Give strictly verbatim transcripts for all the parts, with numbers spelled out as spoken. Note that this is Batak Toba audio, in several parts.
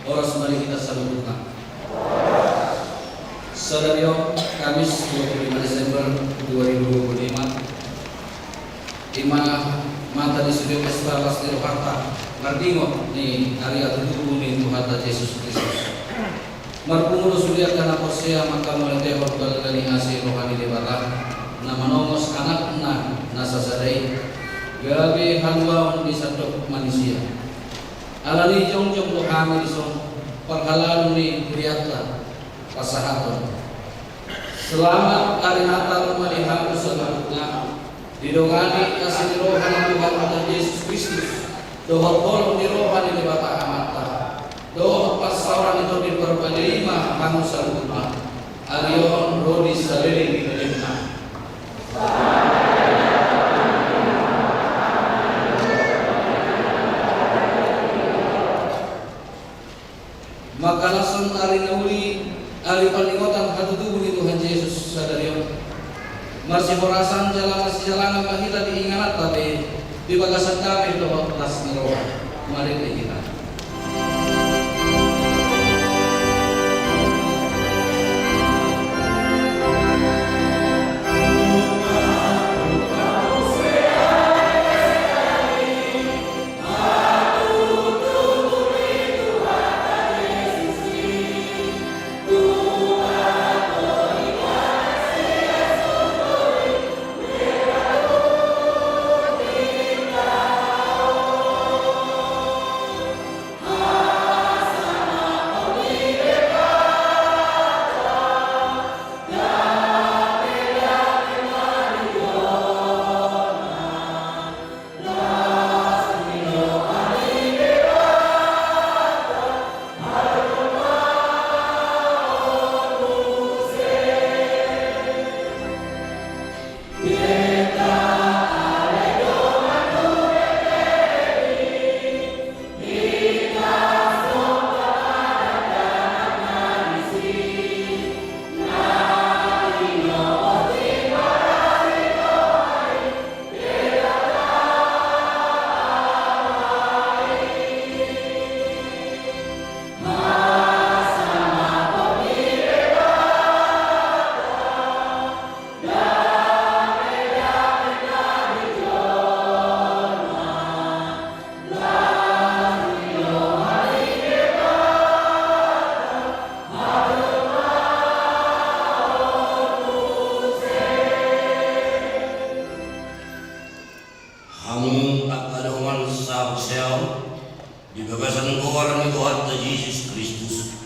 Horas ma di hita saluhutna. Sadari on, Kamis, dua puluh lima Desember dua ribu dua puluh lima, i ma mata ni sude pesta las ni rohanta, mardingot ni ari hatutubu ni Tuhanta Jesus Kristus. Marpungu do sude angka na porsea manghamauliatehon balga ni asi roha ni Debata, na manongos Anakna na sasada i, gabe haluaon di sandok manisia. Alani i jongjong do hami dison, parhalado ni hurianta, pasahathon: Selamat Ari Natal ma di hamu saluhutna, didongani asi ni roha ni Tuhanta Jesus Kristus, dohot holong ni roha ni Debata Amanta, dohot parsaoran ni Tondi Parbadia i ma hamu saluhutna. Ari on ro di saleleng ni lelengna. Mangkalashon ari na uli, ari paningotan hatutubu ni Tuhan Jesus sadari on. Marsihorasan jala marsijalangan ma hita di ingananta be, di bagasan dame dohot las ni roha. Marende hita. Hamu angka dongan sahaporseaon, di bagasan goar ni Tuhanta Jesus Kristus,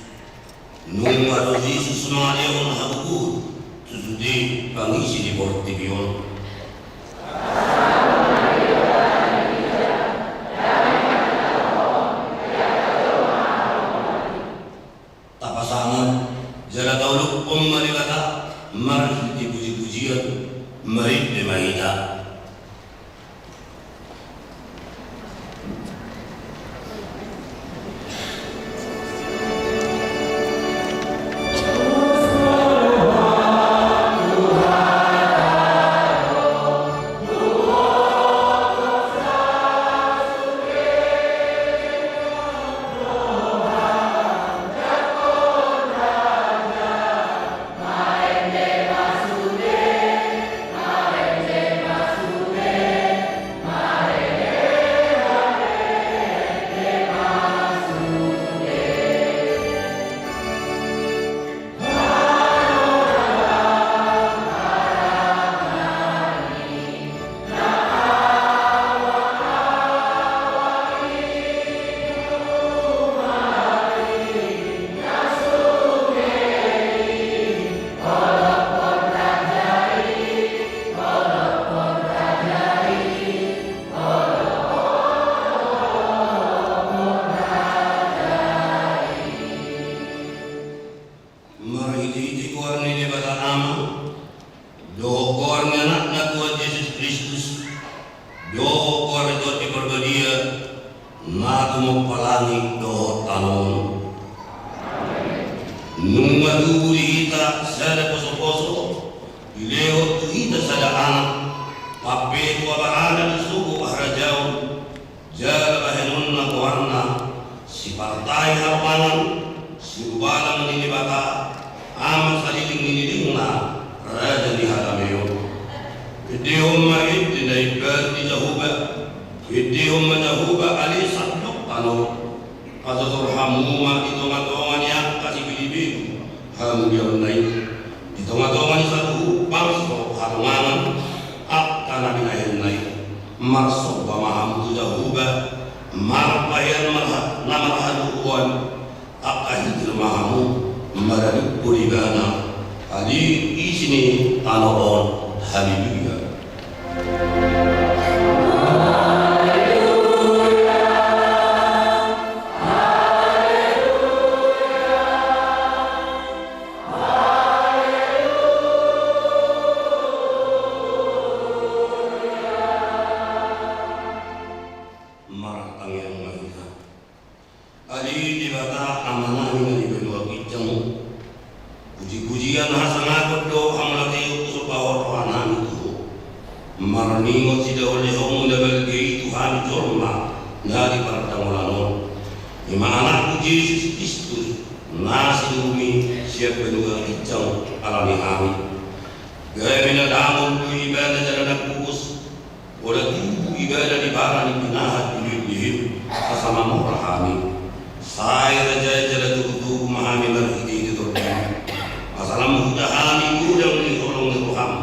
nunga do Jesus mangalehon hagogoon tu sude pangisi ni portibi on. Tapasahat jala taulukhon ma Debata marhite pujipujian, marende ma hita. Marhitehite goar ni Debata Ama, dohot goar ni Anakna Tuhan Jesus Kristus, dohot goar ni Tondi Parbadia, na tumompa langit dohot tano on. Nunga tubu di hita sada posoposo, dilehon tu hita sada Anak, pampetu abarana di sogo harajaon, jala bahenonna goarna, Sipartai harumanan, sirubalang ni Debata, ama saleleng ni lelengna, raja ni hatabeon. Endehon ma ende na imbaru di Jahowa, endehon ma Jahowa ale sandok tano. Pasohot hamu ma di tongatonga ni angka sibelebelu hamuliaonna i, di tongatonga ni saluhut bangso hatongangan angka na binahenna i. Marsomba ma hamu tu Jahowa, marpahean marha-, na marhalualuan, angka hitir ma hamu maradophon Ibana, ale isi ni tano on. Haleluya. Martangiang ma hita. Ale Debata Amanami na di banua ginjang, pujipujian, hasangapon dohot hamuliateon husomba rohanami tu Ho. Marningot sidaoleonMu na balga i tu hami jolma na di pardamolan on, i ma AnakMu Jesus Kristus, na sinurMi sian banua ginjang ala ni hami. Gabe na damang do Ibana jala na pogos, pola tubu Ibana di bana ni pinahan di lehonMu, asa mamora hami. Sai raja jala togutogu ma hami marhitehite TondiMu, asa lam huda hami godang ni holong ni rohaM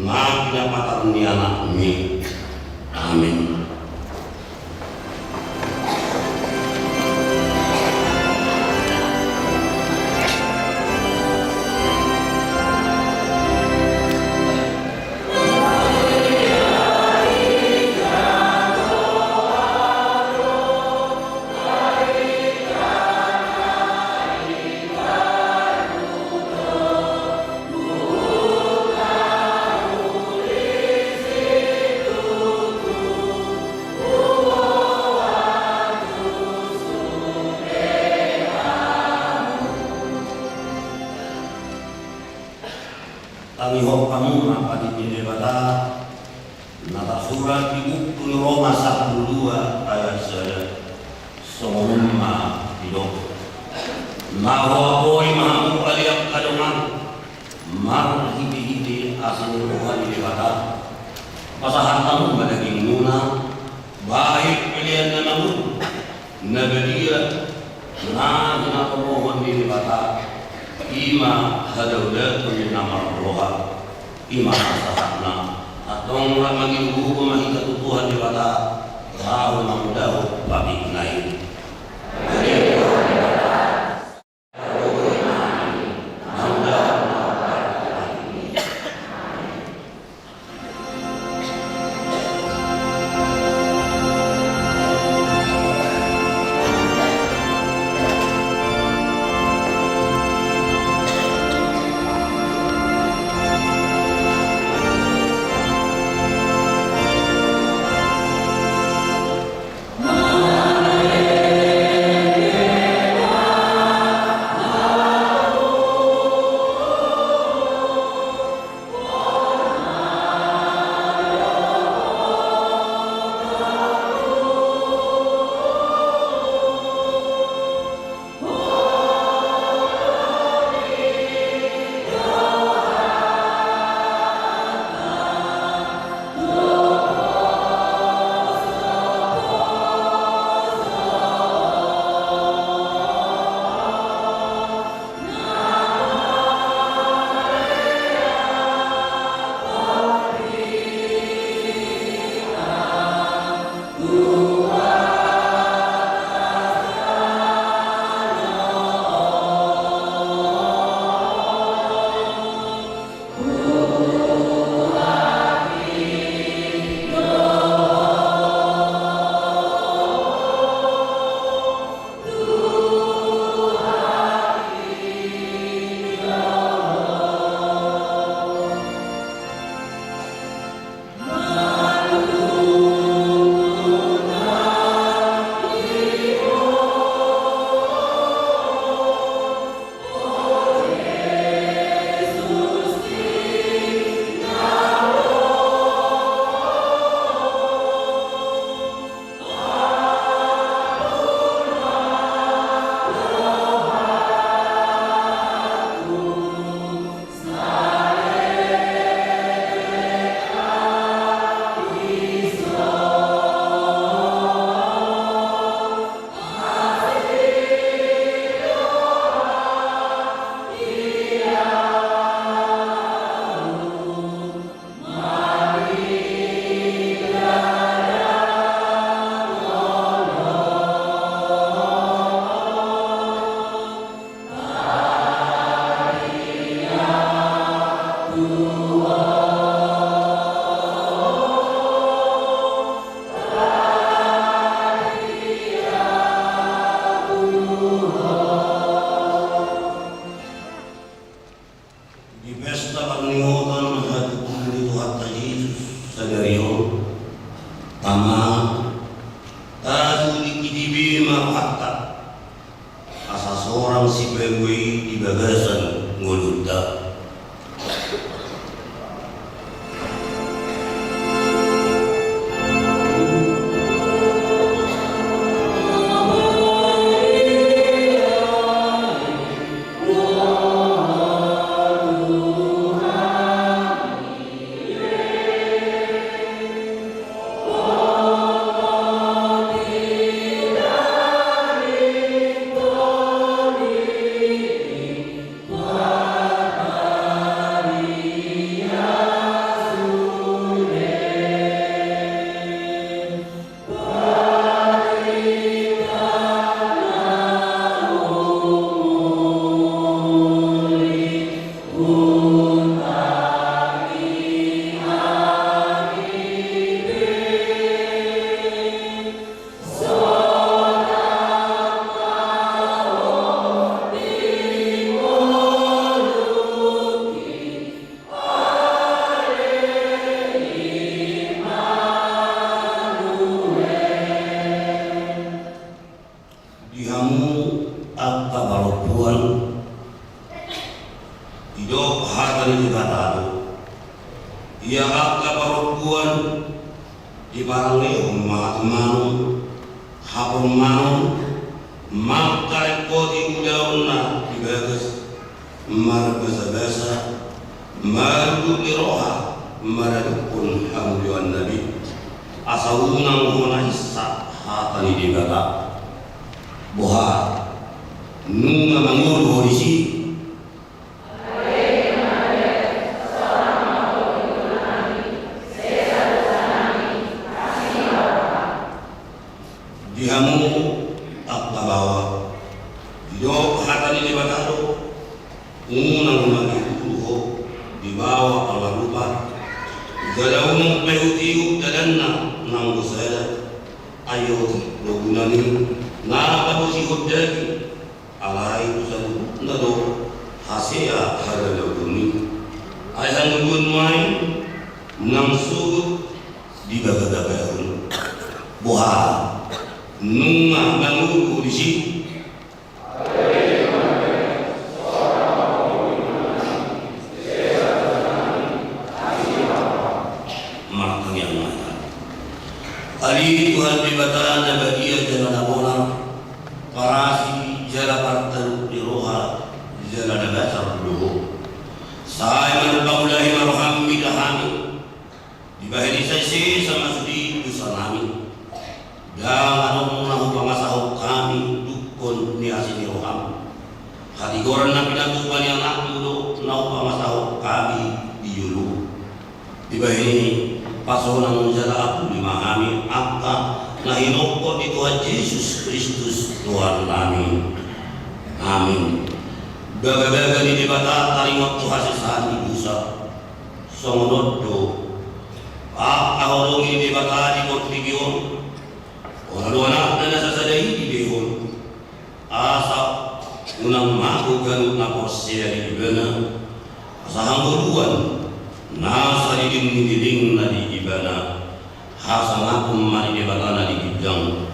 na pinapatar ni AnakMi. Amen. Tangihon hamu ma patik ni Debata na tarsurat di buku ni Roma sampulu dua ayat sada. Songon on ma didok: Na huapoi ma hamu ale angka dongan, marhitehite asi ni roha ni Debata, pasahat hamu ma dagingmuna bahen pelean na mangolu, na badia, na hinalomohon ni Debata, i ma hadaulaton ni na marroha. I ma sahatna. Antong rap mangihuthon ma hita tu Tuhan Debata, laho mangulahon patikna i. Rohanta, asa sorang sipalua i di bagasan ngolunta. Di hamu angka parompuan, didok hata ni Debata do: Ia angka parompuan, diparangehon ma hatinangon, hapormanon, mangkaringkoti ulaonna di bagas, marbasabasa, marudut ni roha, maradophon hamuliaonna be, asa unang hona hinsa hata ni Debata. Boha, nunga mangolu ho disi? Di hamu angka baoa, didok hata ni Debata do: Unang ma diulu ho di baoa panggalupan, jala unang paihutihut dalanna nanggo sada. Ai otik do gunani na pabosihon daging, alai tu saluhutna do hasea hagaleon i. Ai hangoluan ma i nang sogot dibagabagahon. Boha, nunga mangolu ho disi? Martangiang ma hita. Ale Tuhan Debata na badia jala na bona, parasi jala partaruhon ni roha jala na gasar do Ho. Sai marpangulahi ma rohaM mida hami. Dibahen i sai sesa ma sude dosanami. Ndang adong na hupangasahon hami dungkon ni asi ni rohaM. Hatigoran na pinatupa ni AnakMu do na hupangasahon hami di joloM. Dibahen i, pasonang jala apuli ma hami angka na hinophop ni Tuhan Jesus Kristus Tuhannami. Amin. Bagabaga ni Debata taringot tu hasesaan ni dosa. Songon on do, angka holong ni Debata di portibi on, hona do AnakNa na sasada i dibehon, asa unang mago ganup na porsea di Ibana, asa hangoluan na sadiding ni didingna di Ibana. Hasangapon ma di Debata na di ginjang.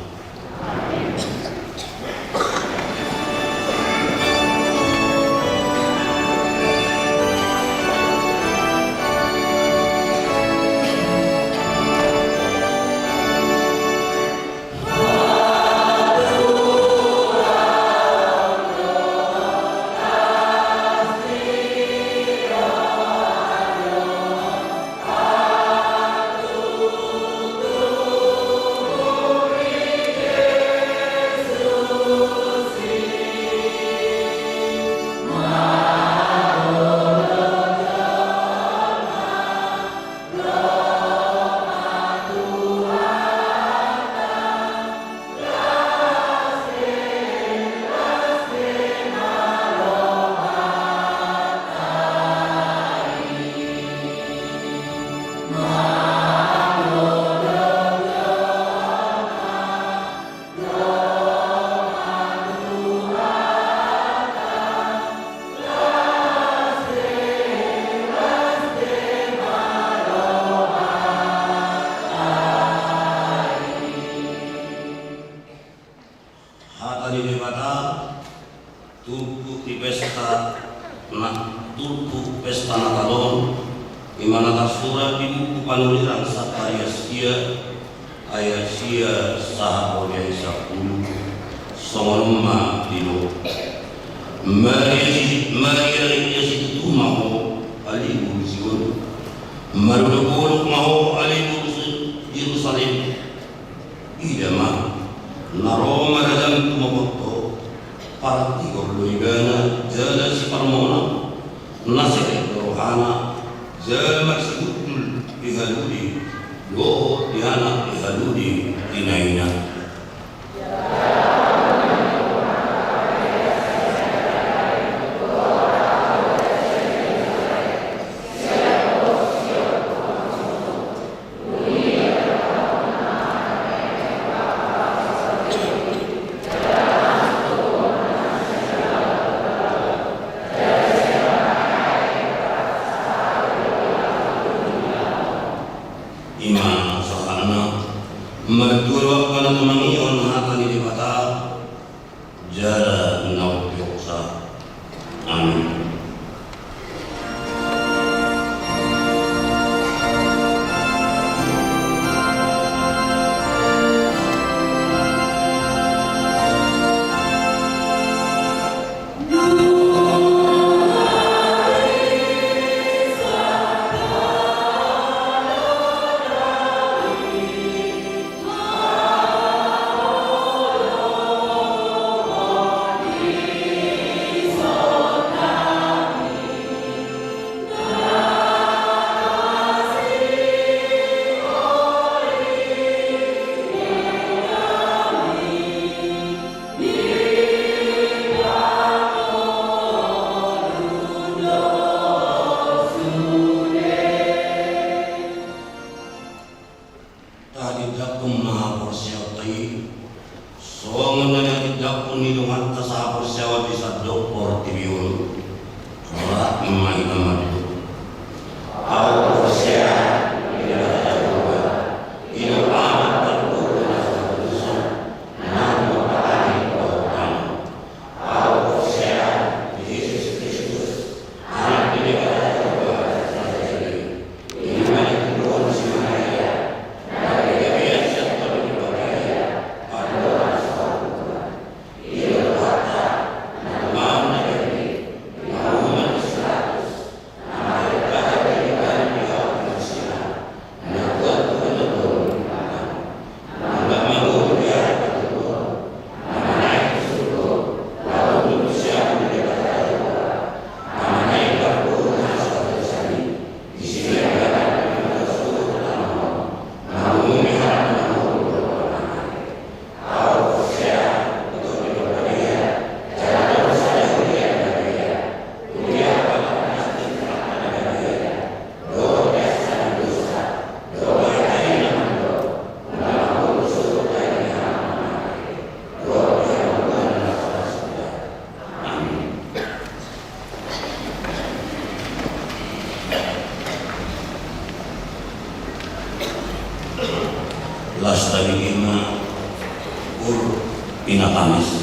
Hata ni Debata, turpuk ni pesta na, turpuk pesta Natal on, i ma na tarsurat di buku Panurirang Sakarias sia, ayat sia sahat hodi ayat sampulu, songon on ma didok. Maria si, Maria ia situtu ma ho, ale boru Sion. Marolopolop ma ho, ale boru Jerusalem. Ida ma, na ro ma rajam tumomot ho, partigor do ibana jala siparmonang, na serep do rohana, jala marsihundul di halude, dohot di anak di halude, di naina. I ma sahatna, martua do angka na tumangihon hata ni Debata, jala na umpeopsa. Amin. Tahatindangkon ma haporseaonta i, songon na nihatindangkon ni dongan ta sahaporseaon di sandok portibi on. Rap ma hita mandok. Ahu porsea di Debata Jahowa, i do Ama na pardosa, na mambahen dosa. Ahu porsea di Jesus Kristus, Anak ni Debata Jahowa na jadi. I ma na tinadingon si Maria, na gabe sian Tondi Parbadia, mandok na saur matua. I do Tuhanta, na tumamam na jadi, na uhuman ni si Pilatus. Las tabege ma, Ur, Ina Kamis.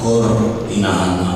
Tor inahanna.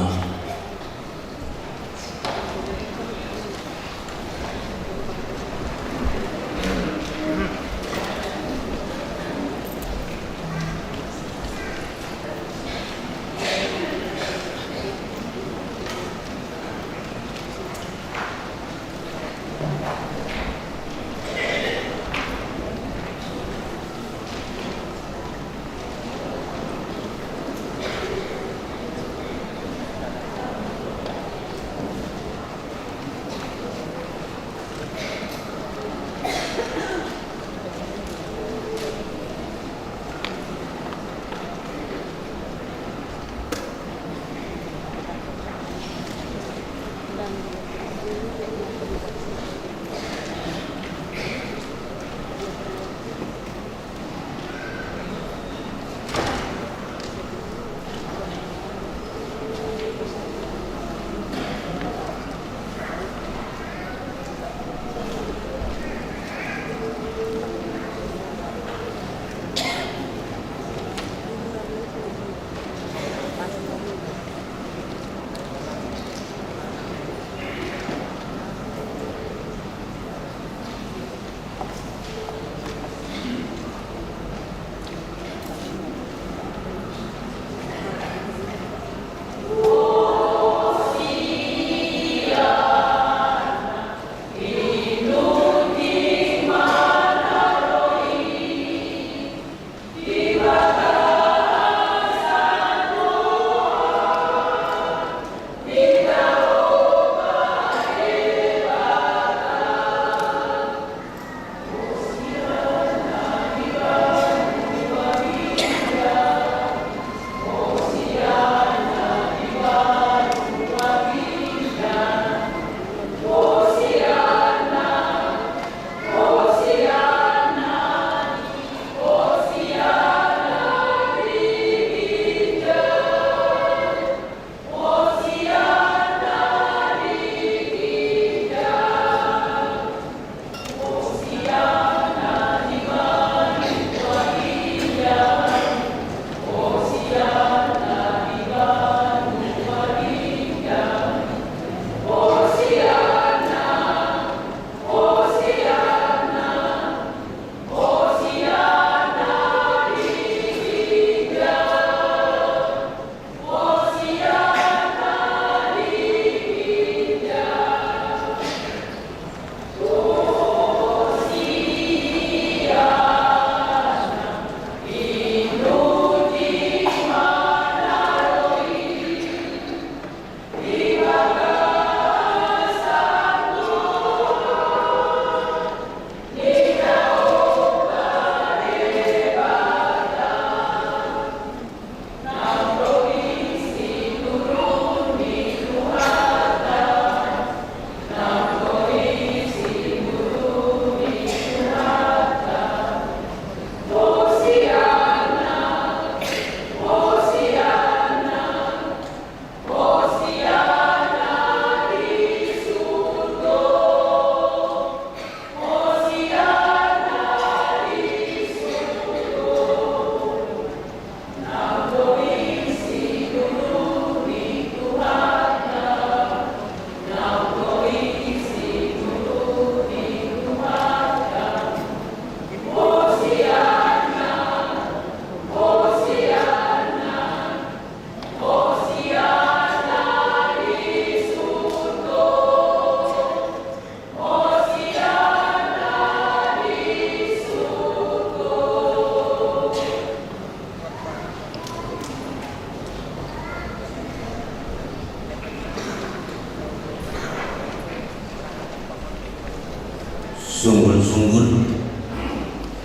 Sunggul-sunggul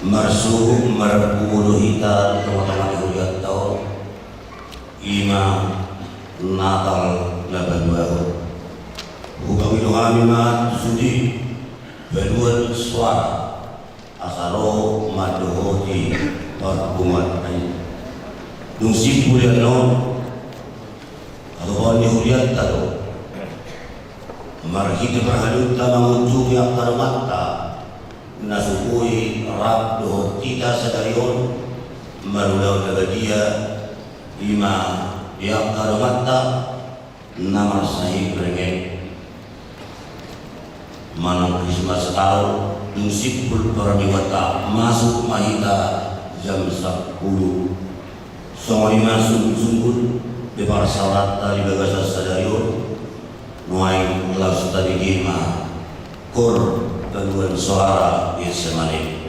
marsuhut marpungu do hita di tonga-tonga ni hurianta on. I ma Natal na paduahon. Hupaboa do hami ma tu sude paduahon suara asa ro mandohoti parpunguan i. Dung simpul i annon, hatupaon ni hurianta do marhite parhadeonta mangunjungi angka donganna na so boi rap dohot hita sadari on marulaon na badia, i ma Di angka donganta na marsahit ringgit, manang Christmas Carol, dung simpul parniwata, masuk ma hita jam sampulu. Songon i ma sungkun-sungkun di parsaoranta di bagasan sadari on. Nuaeng laos tabege ma kor paduan soara Getsemane.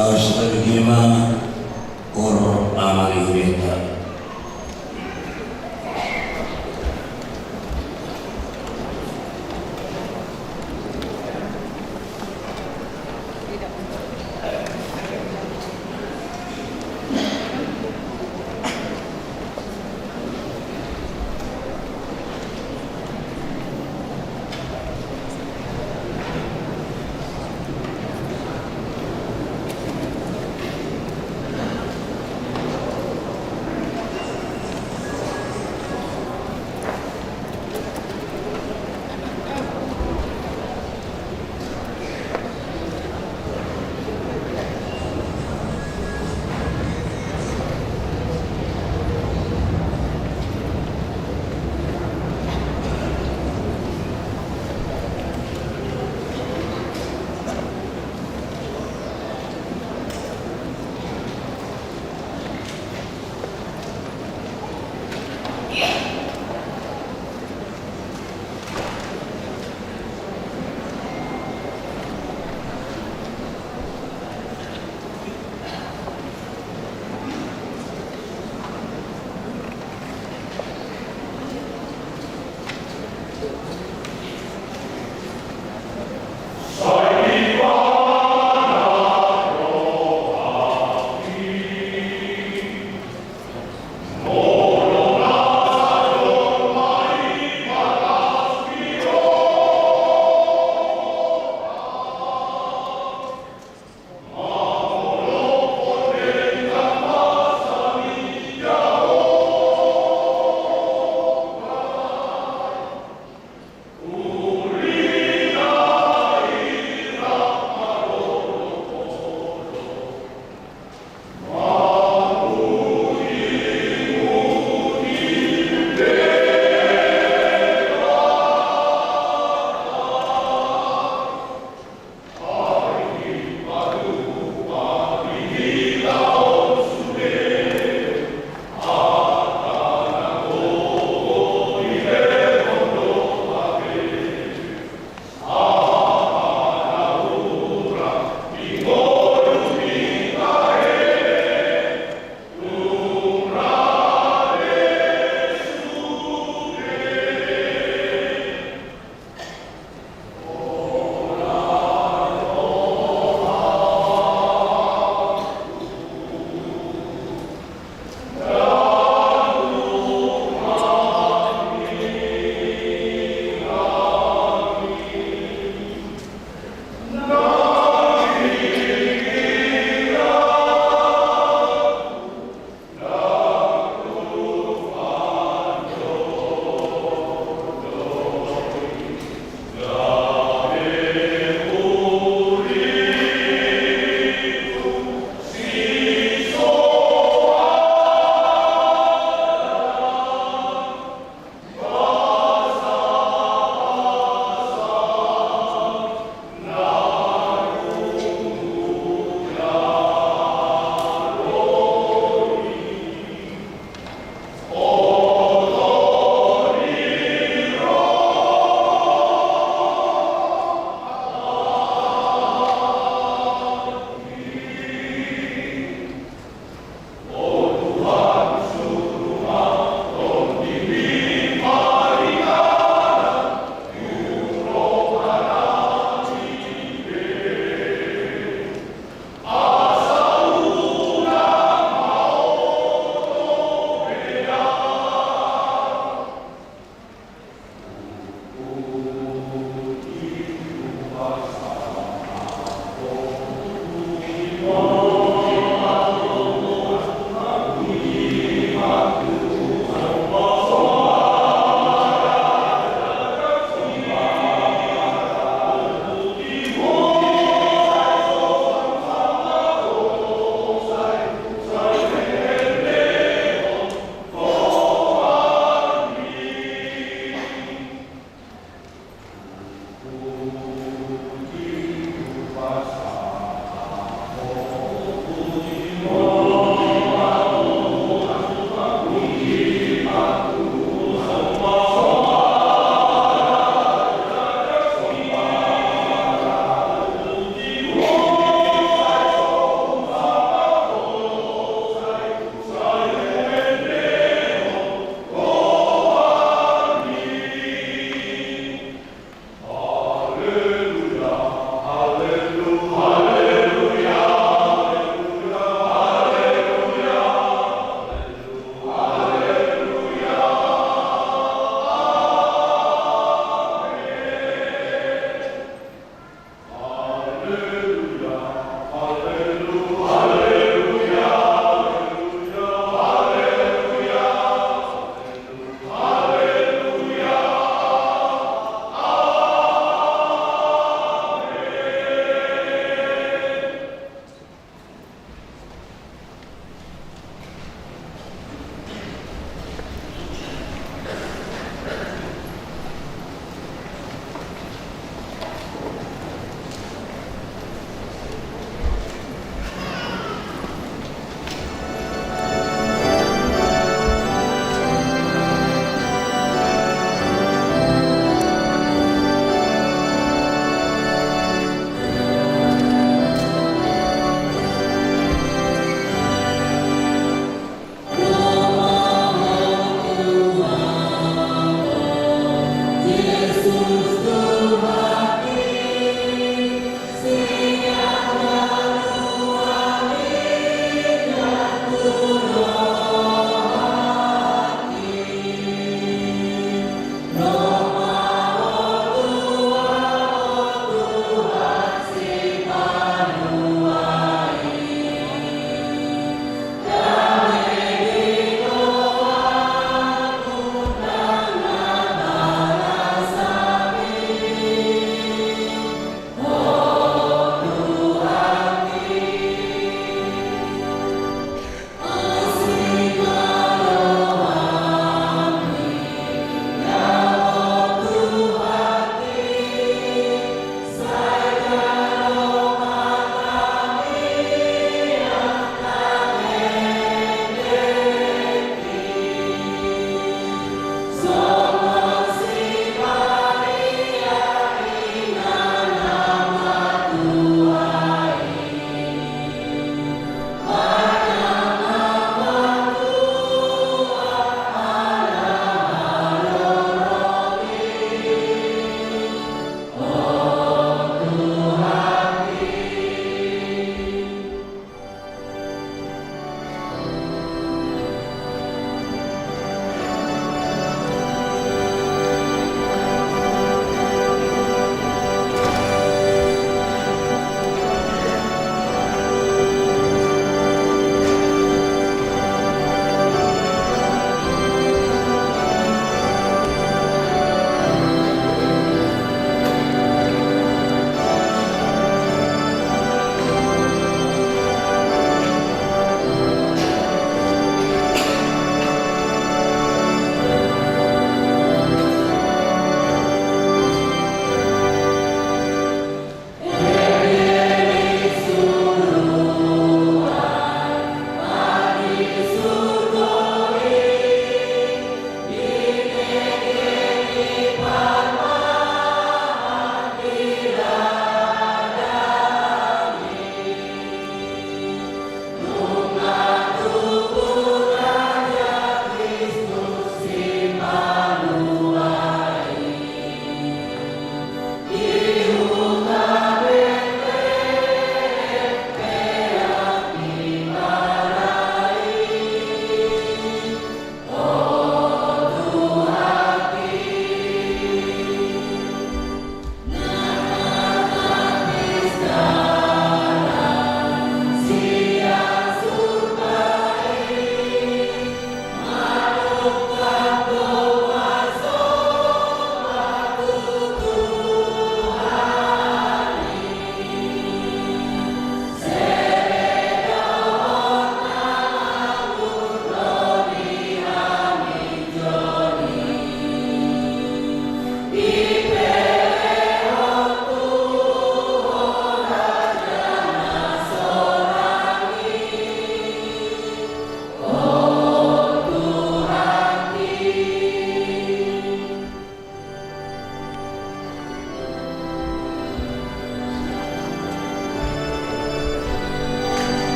Astaga, gimana? Kor amali huriata.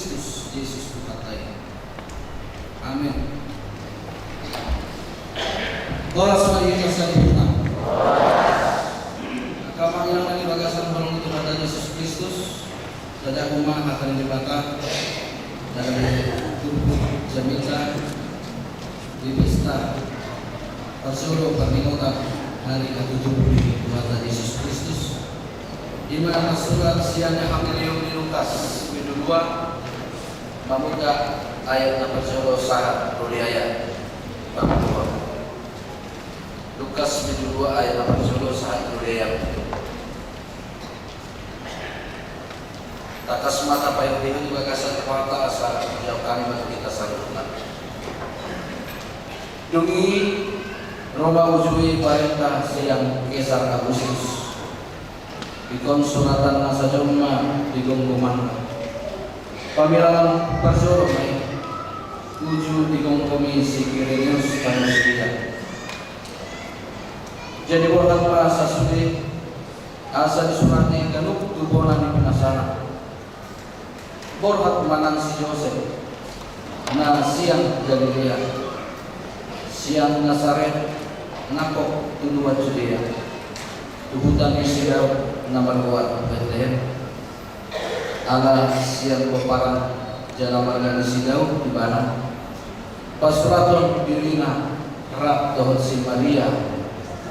Kristus Jesus Tuhanta i. Amin. Horas ma di hita saluhutna. Angka amang inang na di bagasan holong ni Tuhanta Jesus Kristus, tadahon ma hata ni Debata, dari turpuk jamita di pesta parjolo parningotan hari hatutubu ni Tuhanta Jesus Kristus. I ma tarsurat sian Evangelium ni Lukas, bindu dua, mamungka ayat na parjolo sahat ro di ayat na parpulu. Lukas bindu dua ayat na parjolo sahat ro di ayat. Tangkas ma tapaihut-ihut di bagasan Tuhanta asa dijawab hami ma tu hita saluhutna. Dung i ro ma uju i parenta sian Kesar Agustus. Ingkon suratan na sajon ma di gomgomanna. Pamirangan parjolo ma i, uju digomgomi si Kirinius pangusia. Jadi borhat ma sasude, asa disurati ganup tu bona ni pinasana. Borhat ma nang si Josep, na sian Galilea, sian Nasaret, nangkok tu luat Judea, tu huta ni si Daud na margoar Betlehem. Ala sian pomparan jala marga ni si Daud ibana, pasurathon dirina rap dohot si Maria,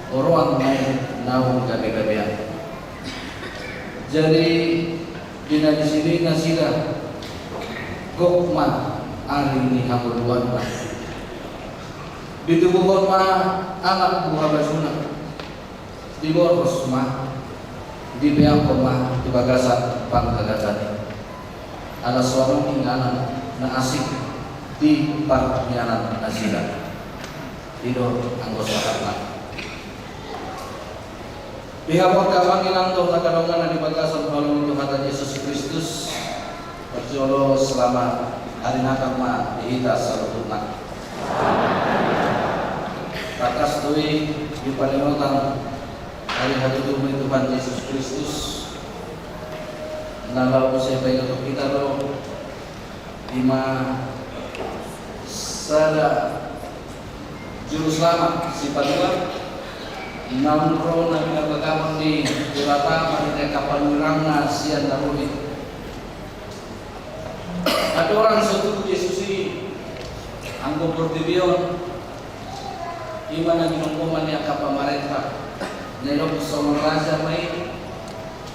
oroan na i naung gabe-gabean. Jadi di na disi nasida, gok ma ari ni hangoluanna. Ditubuhon ma anak buhabasuna. Diborhos ma, dipeakhon ma tu bagasan panghagatan i. Ala so adong inganan na asing di parnianan nasida. I do anggo sahatna. Di hamu angka amang inang dohot angka dongan na di bagasan holong ni Tuhanta Jesus Kristus, parjolo selamat hari Natal ma di hita saluhutna. Tangkas do i di parningotan hari hatutubu ni Tuhan Jesus Kristus, na laho muse paingothon hita do, i ma sada Juruselamat, Sipatuan, naung ro na pinarbagamon ni Debata marhite angka panyurangna sian na uli. Andorang so tubu Jesus i, anggo portibi on, i ma na ginonggoman ni angka pamarenta, na didok songon raja ma i,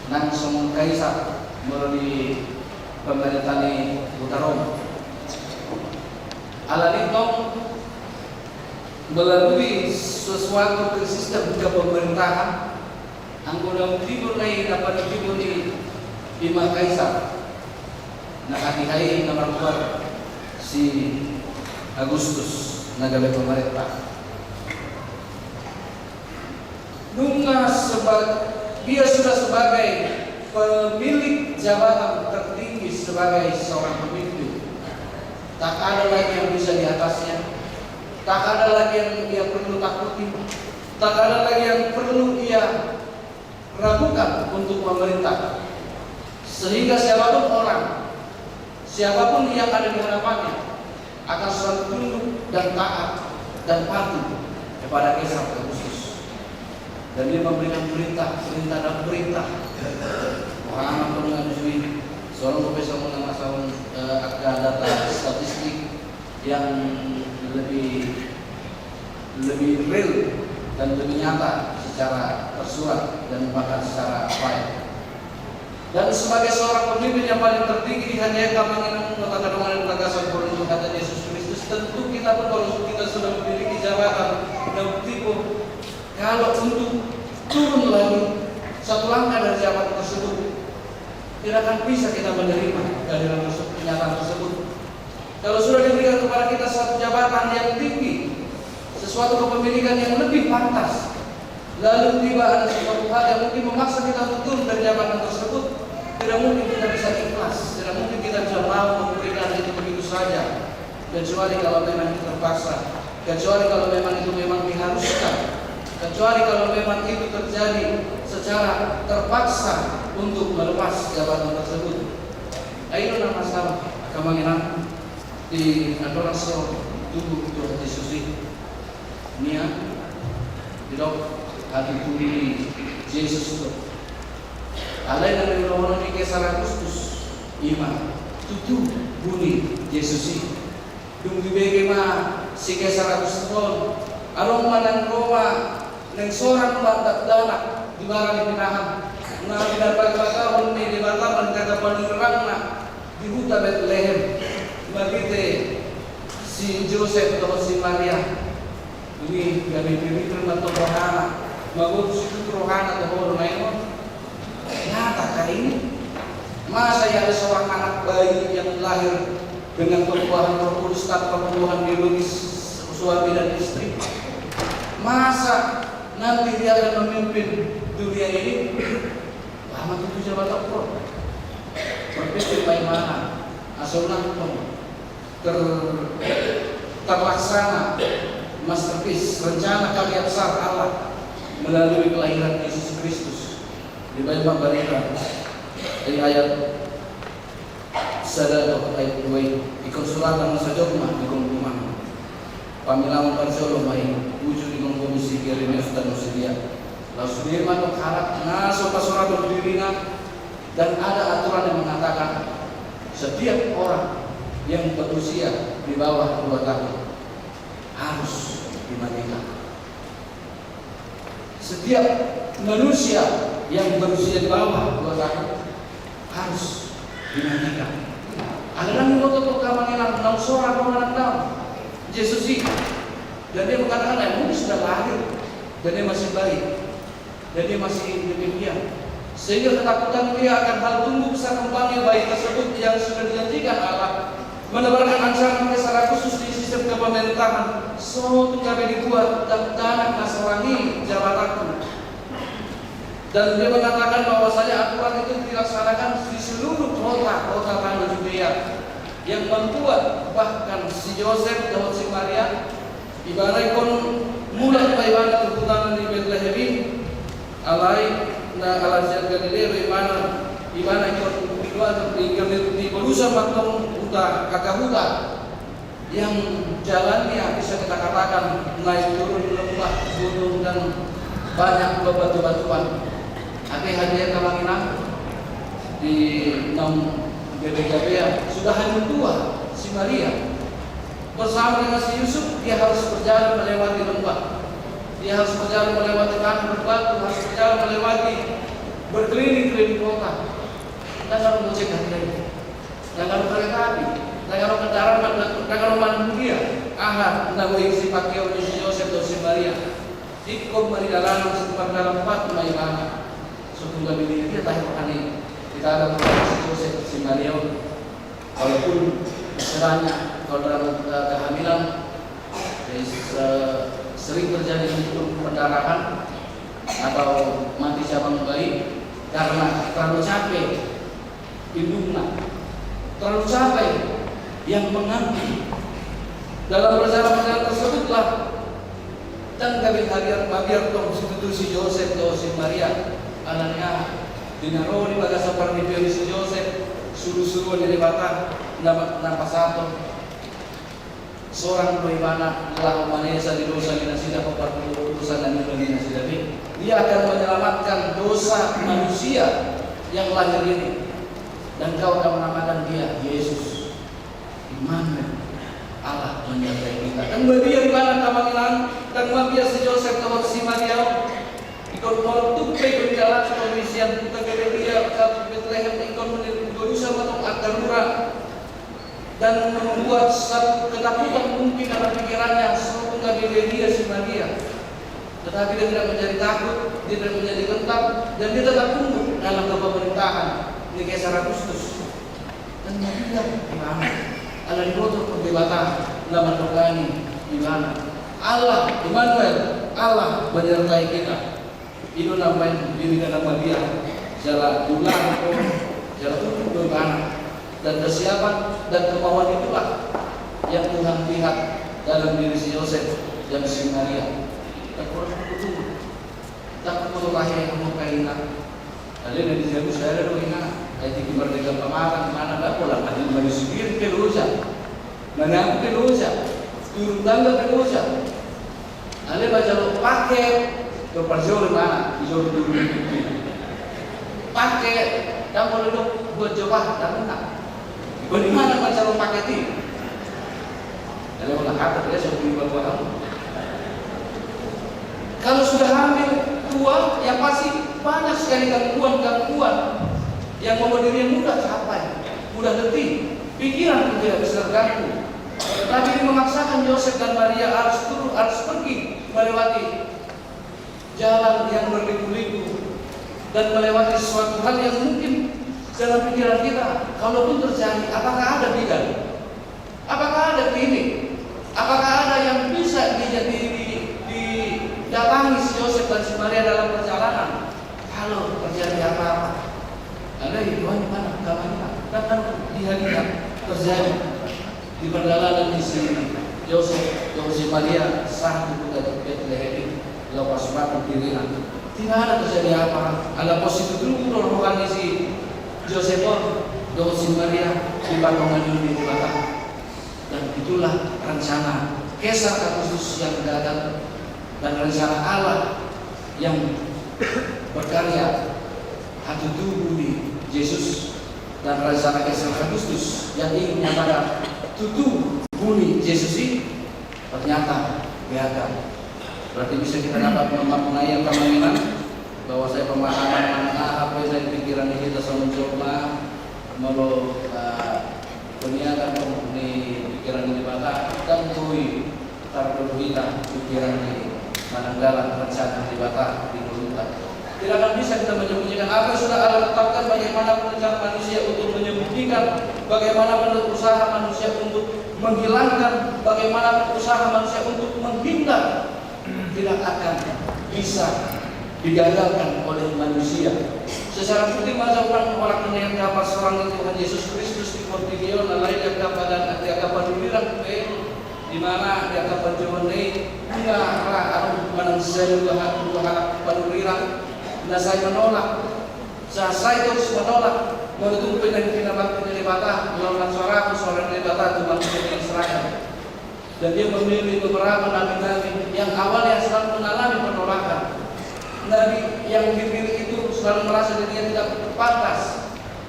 nang songon kaisar, molo di pamarenta ni huta Rom. Alani tong melalui sesuatu ke sistem kepemerintahan, anggo na umtibur na i, na panumtibur i, i ma kaisar. Na hatiha i na margoar si Agustus na gabe pamarenta. Nunga seba-, dia sudah sebagai pemilik jabatan tertinggi sebagai seorang pemimpin. Tak ada lagi yang bisa di atasnya. Tak ada lagi yang ia perlu takuti. Tak ada lagi yang perlu ia ragukan untuk memerintah. Sehingga siapapun orang, siapapun yang ada di hadapannya, akan selalu tunduk dan taat dan patuh kepada Kaisar Agustus. Dan dia memberikan perintah, perintah, dan perintah. Wah, amat pernah menyusui seorang profesor mengenai masalah, eh, angka data statistik yang lebih, lebih real dan lebih nyata secara tersurat dan bahkan secara file. Dan sebagai seorang pemimpin yang paling tertinggi di hati kami, dohot angka dongan di bagasan holong ni Tuhanta Jesus Kristus, tentu kita pun, kalau kita sudah memiliki jabatan dan tipe, kalau untuk turun lagi satu langkah dari jabatan tersebut, tidak akan bisa kita menerima kehadiran tersebut, kenyataan tersebut. Kalau sudah diberikan kepada kita satu jabatan yang tinggi, sesuatu kepemilikan yang lebih pantas, lalu tiba ada sesuatu hal yang mungkin memaksa kita untuk turun dari jabatan tersebut, tidak mungkin kita bisa ikhlas, tidak mungkin kita bisa mau memberikan itu begitu saja, kecuali kalau memang itu terpaksa, kecuali kalau memang itu memang diharuskan, kecuali kalau memang itu terjadi secara terpaksa untuk melepas jabatan tersebut. Ayo nama sama. Amang inang, di andorang so tubu Tuhan Jesus i, nian didok hatutu ni Jesus do. Alai na niulahonon ni Kesar Agustus, i ma tutubu ni Jesus i. Dung dibege ma si Kesar Agustus on, adong ma naeng ro ma naeng sorang ma dakdanak di bara ni pinahan, na pinarbagabagahon ni Debata marhite pangirirangna di huta Betlehem, marhite si Josep dohot si Maria. Dung i gabe piritan ma tong rohana, magodus situtu rohana tu hahana naeng on. Nyata kah ini? Masa ia ada seorang anak bayi yang lahir dengan pembuahan Roh Kudus tanpa pembuahan biologis suami dan istri? Masa nanti dia akan memimpin dunia ini? Lama tutu jabatan pro. Berpikir bagaimana? Asal nangkon ter, terlaksana masterpiece, rencana karya besar Allah melalui kelahiran Yesus Kristus. Dibaen ma barita di ayat sada dohot ayat dua i, ingkon suratan ma sajom ma di gomgomanmu. Paminangon parjolo ma i uju digomgomi si Irenaeus dohot si Lia. Laos sude ma tong halak na so pasurathon dirina. Dan ada aturan yang mengatakan, setiap orang yang berusia di bawah dua tahun harus dimatikan. Setiap manusia yang berusia di bawah dua tahun harus dimatikan. Alana diboto tong, amang inang, naung sorang do anak naung, Jesus i. Dan dia mengatakan, "Anakmu sudah lahir, dan dia masih bayi." Dan dia masih demikian. Sehingga ketakutan dia akan hal tumbuh besar kembangnya bayi tersebut yang sudah dijanjikan Allah menebarkan ancaman Kesar Agustus di sistem kepemerintahan. So tung gabe dibuat dakdanak na sorang i jabatanku. Dan dia mengatakan bahwasanya aturan itu dilaksanakan di seluruh kota-kota tanah Judea, yang membuat bahkan si Josep dohot si Maria, ibana ingkon mulak ma ibana tu huta ni Betlehem i, alai na halak sian Galilea do ibana, ibana ingkon diluat, ingkon di, dibolusahon ma tong huta, angka huta yang jalannya bisa kita katakan naik turun lembah, gunung, dan banyak bebatuan-batuan. Tapi hadirin, amang inang, di naung gabe-gabean, sudah hancur tua si Maria. Bersama dengan si Yusuf, dia harus berjalan melewati lembah. Dia harus berjalan melewati tanah berbatu, harus berjalan melewati, berkeliling-keliling kota. Dan lalu ngojek hadirin. Ndang adong kereta api, ndang adong kendaraan, ndang adong manang dia. Aha na boi sipangkeon ni si Josep dohot si Maria? Ingkon ma di dalanan, mardalan pat ma ibana. So tung gabe di dia tahe rohana i. Kita ada si Josep, si Maria on. Walaupun istilahnya kalau dalam, eh, kehamilan, jadi, eh, sering terjadi untuk pendarahan atau mati cabang bayi karena terlalu capek indukna, terlalu capek yang mengandung. Dalam perjalanan tersebutlah dan gabe hadirin mabiar tong situtu si Josep dohot si Maria. Alana i aha? Di na ro di bagasan parnipion ni si Josep, surusuruan ni Debata na, na pasahathon. Sorang do ibana laho manesa di dosa ni nasida, hombar tu dosa na niula ni nasida be. Dia akan menyelamatkan dosa manusia yang lahir ini. Dan kau akan menamakan dia Yesus. Immanuel, Allah menyertai kita. Ndang mabiar ibana, amang inang, ndang mabiar si Josep dohot si Maria on. Ingkon molo tung pe ingkon dialap sian huta Galilea, huta Betlehem, ingkon mendirikan dosa ma tong angka lura. Dan membuat satu ketakutan mungkin dalam pikirannya, so tung gabe dia si Maria. Tetapi dia tidak menjadi takut, dia tidak menjadi gentar, dan dia tetap tunduk dalam kepemerintahan ni Kaisar Agustus. Dan mabiar ibana, ala diboto Debata na mandongani ibana. Allah, Immanuel, Allah menyertai kita. I do na umbahen diri na mabiar, jala diulahon, jala unduk do ibana. Dan kesiapan dan kemauan itulah yang Tuhan lihat dalam diri si Josep dan si Maria. Ndang pola huboto, ndang huboto lahe hamu angka ina. Alai na di Jerusalem do ina, ai tingki mardenggan pamatang ibana, ndang pola, ai mari sibir pe Manabu pe dosa, turun tangga pe dosa. Alai manjalo pake, do parjolo mana, dijolo dulu. Pake, kamu boleh dong buat coba, dan enggak. Bagaimana manjalo pake ti? Alai mana kata dia, so beli baru kamu. Kalau sudah hamil, tua, ya pasti banyak sekali gangguan-gangguan yang membuat dirinya mudah capek, mudah letih, pikiran pun tidak bisa terganggu. Tapi ini memaksakan Yosef dan Maria harus turun, harus pergi melewati jalan yang berliku-liku dan melewati sesuatu hal yang mungkin dalam pikiran kita, kalaupun terjadi, apakah ada bidan? Apakah ada klinik? Apakah ada yang bisa di, di, di, didatangi si Yosef dan si Maria dalam perjalanan? Kalau terjadi apa-apa, alai Tuhan di mana? Kapan kita? Kan, kan di hari yang terjadi di perjalanan di si Yosef, Yosef Maria sahat di kota Betlehem, lapas waktu diri. Tidak ada terjadi apa. Ala posisi dulu rohani si Joseph, dohot si Maria, di patongan ini di Debata. Dan itulah rencana Kaisar Agustus yang gagal dan rencana Allah yang berkarya, hatutu buni Jesus, dan rencana Kaisar Agustus yang ingin menyatakan tutu buni Jesus ini ternyata gagal. Berarti bisa kita dapat memaknai yang kami inginkan, bahwa saya pemahaman mana apa yang saya pikiran ini kita sama coba molo, eh, peniakan di pikiran ini, maka kita mengakui tarpadu hita pikiran ni mananggalan rencana ni Debata di ngolunta. Tidak akan bisa kita menyembunyikan apa yang sudah Allah tetapkan, bagaimanapun rencana manusia untuk menyembunyikan, bagaimanapun usaha manusia untuk menghilangkan, bagaimanapun usaha manusia untuk menghindar, tidak akan bisa digagalkan oleh manusia. Secara rutin masa orang orang melihat apa seorang Tuhan Yesus Kristus di portigion, lain yang kapadan, yang kapaduliran, di mana dia akan menjawab, "Bunga ra arum manang saya dua hak, dua hak panurirang." Nah, saya menolak. Saya, saya terus menolak. Menurutku, pindah pindah waktu dari Debata, melawan suara aku, suara dari Debata, Tuhan yang serahkan. Dan dia memilih beberapa nabi-nabi yang awalnya selalu mengalami penolakan. Nabi yang dipilih itu selalu merasa dirinya tidak pantas.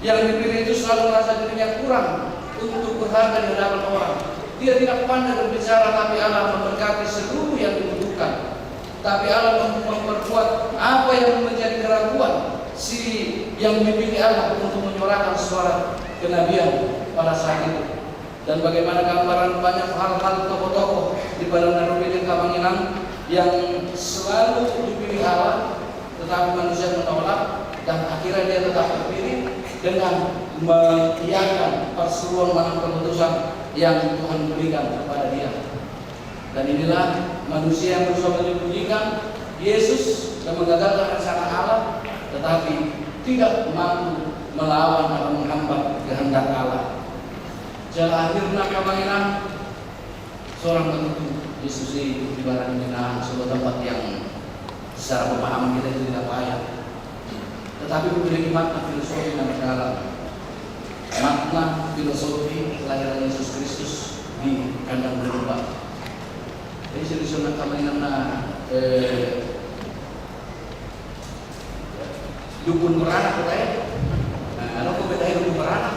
Yang dipilih itu selalu merasa dirinya kurang untuk berharga di hadapan orang. Dia tidak pandai berbicara, tapi Allah memberkati seluruh yang dibutuhkan. Tapi Allah mem-, memperkuat apa yang menjadi keraguan si yang dipilih Allah untuk menyuarakan suara kenabian pada saat itu. Dan bagaimana gambaran banyak hal-hal tokoh-tokoh di padang Narubin yang kami inginkan yang selalu dipilih Allah, tetapi manusia menolak, dan akhirnya dia tetap terpilih dengan mengiakan perseruan manang keputusan yang Tuhan berikan kepada dia. Dan inilah manusia yang berusaha menyembunyikan Yesus dan menggagalkan rencana Allah, tetapi tidak mampu melawan atau menghambat kehendak Allah. Jala akhirna, pamangina, seorang begitu Yesus itu ibaratnya sebuah tempat yang secara pemahaman kita itu tidak layak. Tetapi memiliki makna filosofi yang dalam. Makna filosofi kelahiran Yesus Kristus di kandang domba. Jadi, serius na kami na, eh, dukun beranak, kota ya. Nah, kalau kau beda dukun beranak.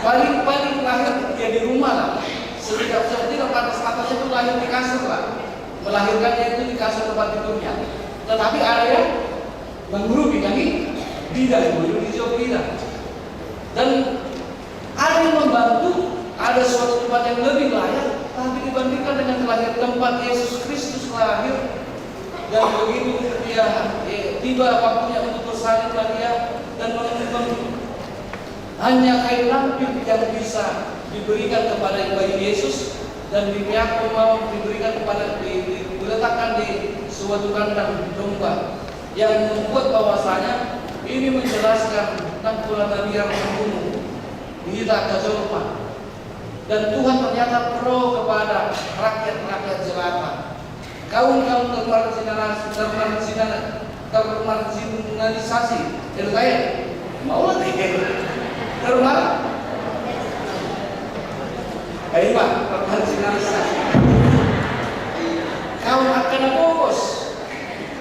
Paling, paling lahir dia di rumah lah. Setidak, setidak pantas katanya itu lahir di kasur lah. Melahirkannya itu di kasur tempat tidurnya. Tetapi ada yang mengurupi kami, bidan, guru di Jogja, bidan. Dan ada yang membantu, ada suatu tempat yang lebih layak, tapi dibandingkan dengan lahir, tempat Yesus Kristus lahir, dan begitu dia, eh, tiba waktunya untuk bersalin, dia dan mem-, mem-, hanya kain lampin yang bisa diberikan kepada bayi Yesus, dan dipiak mau diberikan kepada, di, di, diletakkan di suatu kandang domba, yang membuat bahwasanya ini menjelaskan tentang pula Nabi yang terbunuh di hita kajolma. Dan Tuhan ternyata pro kepada rakyat-rakyat jelata. Kaum-kaum termarginalisasi, termarginal-, termarginalisasi, R K M. Mau lagi. Termar-, eh, Pak, termarginalisasi. Kaum angka na bogos.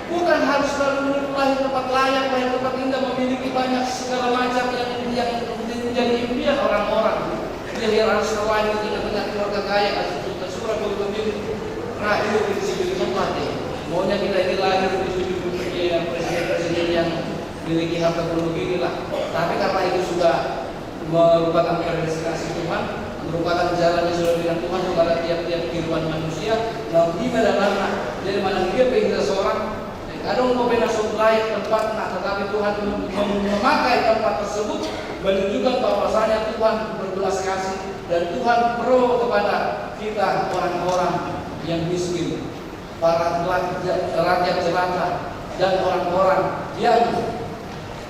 Bukan harus selalu lahir tempat layak, lahir tempat indah, memiliki banyak segala macam yang, yang menjadi impian orang-orang. Dia harus terlahir di tengah-tengah keluarga kaya, harus tersurat, harus memiliki, lahir di sini tempat, ya. Maunya kita ini lahir di sini, ya, presiden-presiden yang memiliki harta karun beginilah. Tapi karena itu sudah merupakan predestinasi Tuhan, merupakan jalan yang sudah diberikan Tuhan kepada tiap-tiap kehidupan manusia. Nah, di dalamnya, jadi mana dia pengen seorang, adong dope na so layak tempatna, tetapi Tuhan mem-, mem-, memakai tempat tersebut menunjukkan bahwasanya Tuhan berbelas kasih dan Tuhan pro kepada kita orang-orang yang miskin, para rakyat, rakyat jelata, dan orang-orang yang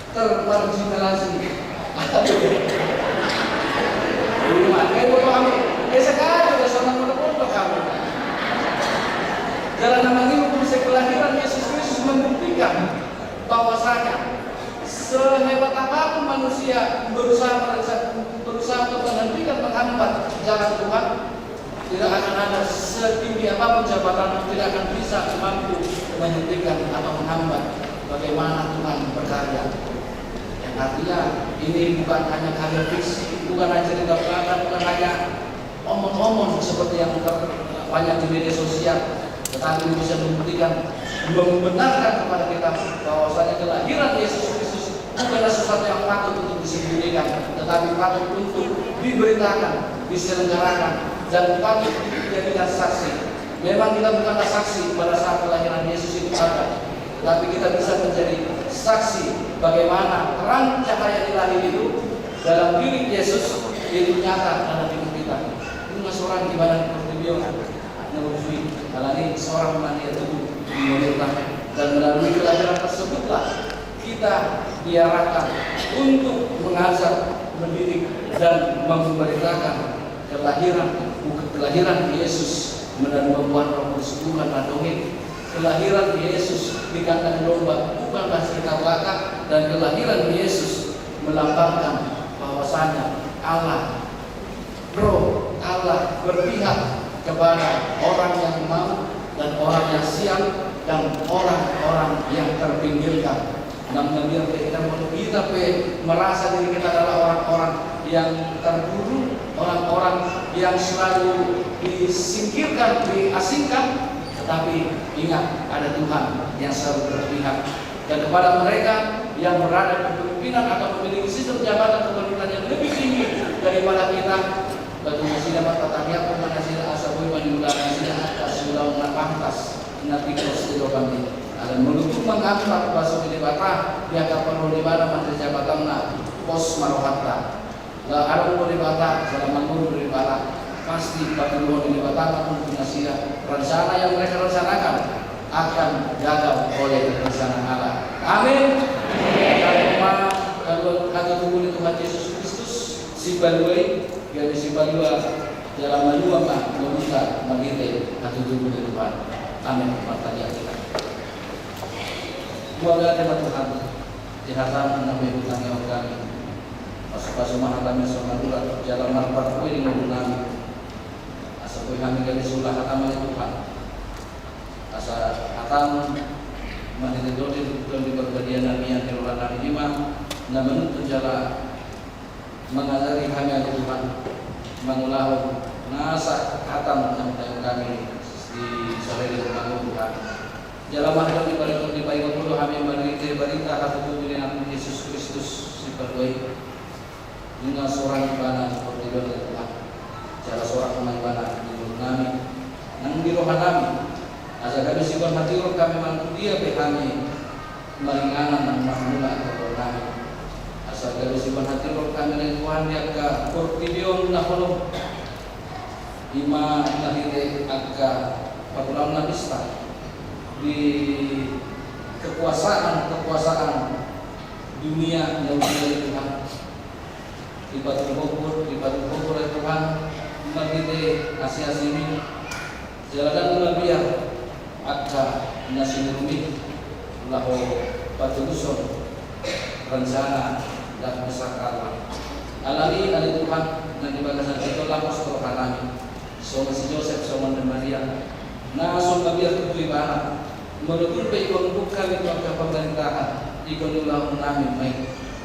termarginalisasi. Ini mah, kayak foto kami. Eh, sekarang juga sama foto-foto kami. Jalan nama ini, kelahiran Yesus Kristus membuktikan bahwasanya sehebat apapun manusia berusaha, berusaha untuk menghentikan, menghambat jalan Tuhan, tidak akan ada, setinggi apapun jabatan, tidak akan bisa mampu menghentikan atau menghambat bagaimana Tuhan berkarya. Yang artinya, ini bukan hanya karya fiksi, bukan hanya cerita belaka, bukan hanya omong-omong seperti yang ter-, banyak di media sosial, tetapi ini bisa membuktikan, membenarkan kepada kita bahwasanya kelahiran Yesus Kristus bukanlah sesuatu yang patut untuk disembunyikan, tetapi patut untuk diberitakan, diselenggarakan, dan patut dijadikan saksi. Memang kita bukanlah saksi pada saat kelahiran Yesus itu ada, tetapi kita bisa menjadi saksi bagaimana terang cahaya ilahi itu dalam diri Yesus itu nyata dalam hidup kita. Ini seorang gimana di pertiwi on. Nah, alani seorang manusia tubuh di pemerintah, dan melalui kelahiran tersebutlah kita diarahkan untuk mengajak, mendidik, dan memberitakan kelahiran, bukan kelahiran Yesus melalui pembuatan Roh Kudus, bukan dongeng. Kelahiran Yesus di kandang domba bukanlah cerita belaka, dan kelahiran Yesus melambangkan bahwasanya Allah pro, Allah berpihak kepada orang yang mau dan orang yang sial dan orang-orang yang terpinggirkan. Nang na biar pe kita, kita pe merasa diri kita adalah orang-orang yang terkurung, orang-orang yang selalu disingkirkan, diasingkan, tetapi ingat, ada Tuhan yang selalu berpihak. Dan kepada mereka yang berada di kepemimpinan atau memiliki sistem jabatan kepemimpinan yang lebih tinggi daripada kita, batu nasida ma tatariak, batu nasida asa boi maniula nasida atas ulaon na pantas, na tingkos di roha ni. Alai molo tung mangantar baso ni Debata, di angka parro ni bana manjadi jabatanna, pos ma rohanta. Laos adong do Debata, jala mangolu do Debata, pasti patuluhon ni Debata ma tung tu nasida, rencana yang mereka rencanakan akan gagal oleh rencana Allah. Amin. Amin. Hatutubu ni Tuhan Yesus Kristus, Sipalua i, gabe sipalua, jala malua ma ngolunta marhite hatutubu ni Tuhan. Amin. Martangiang hita. Mauliate ma Tuhan, di hataM na boi hutangihon hami. Pasupasu ma hataMi asa marurat jala marparbue di ngolunami. Asa boi hami gabe siula hataMi Tuhan. Asa hataMi marhite Tondi, Tondi Parbadia na nian di rohanami i ma na manuntun jala mangajari hami ale Tuhan, mangulahon nasa hataMi na hutangihon hami di sadari on Tuhan. Jala marhite Tondi Parbadia i ma dipaingot Ho do hami marhite barita hatutubu ni AnakMi Jesus Kristus Sipalua i. Nunga sorang Ibana di portibi on ale Tuhan. Jala sorang ma Ibana di ngolunami nang di rohanami. Asa gabe siboan hatiuron hami manang tu dia pe hami maringanan nang marmula tu rohanami. Asa gabe siboan hatiuron hami ale Tuhan di angka portibi on na holom. I ma marhite angka parulaon na bista di kekuasaan-kekuasaan dunia na uju ale Tuhan. Dipatuduhon, dipatuduhon ale Tuhan marhite asi-asiMi. Jala dang mabiar na sinurung i laho patulushon rencana dan besar Allah. Alani i ale Tuhan, na di bagasan i do lapos rohanami, songon si Josep, songon ni Maria, na so mabiar tutu ibana, molo tung pe ingkon bungka ni tu angka pamerintahan, ingkon ni ulaon nami ma i.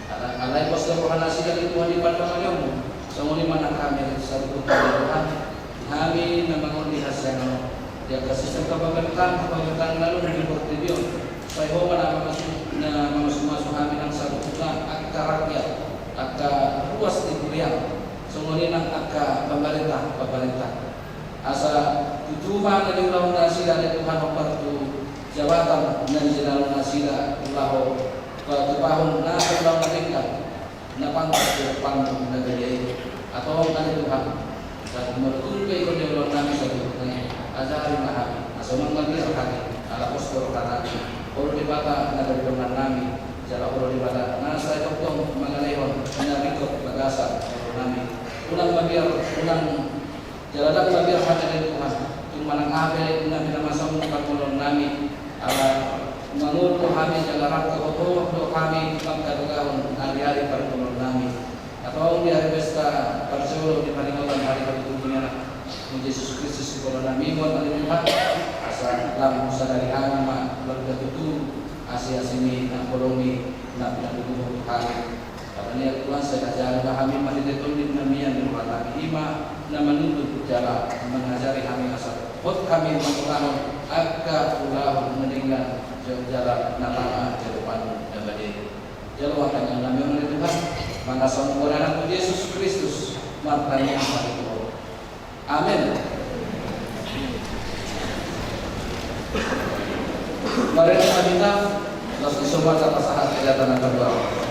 Ala-, alai pos do rohanasida ale Tuhan di pandohan ni rohaMu, songon i ma nang hami saluhutna ale Tuhan. Hami na mangondi hasiangan on di angka sistem kapamerintahan, kapamerintahan na adong di portibi on. Sai Ho ma na mamasu-, na mamasumasu hami nang saluhutna angka rakyat, angka ruas ni huriaM, songon i nang angka pamarenta, pamarenta. Asa tutu ma na niulahon nasida ale Tuhan hombar tu jabatan na nijalo nasida laho patupahon na ulaon na denggan na pantas di adopanMu na badia i. Antong ale Tuhan, sai molo tung pe ingkon ni ulaonnami saluhutna i, ajari ma hami asa unang mabiar hami, ala pos do rohanami. Olo Debata na gabe dongannami, jala olo Debata na sai tongtong mangalehon na ringkot bagasan ngolunami. Unang mabiar, unang Jala ndang mabiar hami ale Tuhan, tung manang aha pe na binahen Ho di parngoluonnami, ala mangolu do hami jala rap dohot Ho do hami mangkatugahon ari-ari parngoluonnami. Antong di ari pesta parjolo di paningotan ari hatutubu ni AnakMu Jesus Kristus sipoloannami on ale Tuhan, asa lam sadari hami ma marhite tutu asi-asiMi na holong i na pinatuduhon tu hami. Alani i ale Tuhan, sai ajari ma hami marhite Tondim na mian di rohanami, i ma na manuntun jala mangajari hami asa hot hami mangulahon angka ulaon na denggan jala na tama di adopanMu na badia i. Jalo ma tangiangnami on ale Tuhan, mangasahon goar ni AnakMu Jesus Kristus, martangiang hami tu Ho. Amen. Mari kita minta, laos di semua kata sahat kelihatan akan bawa.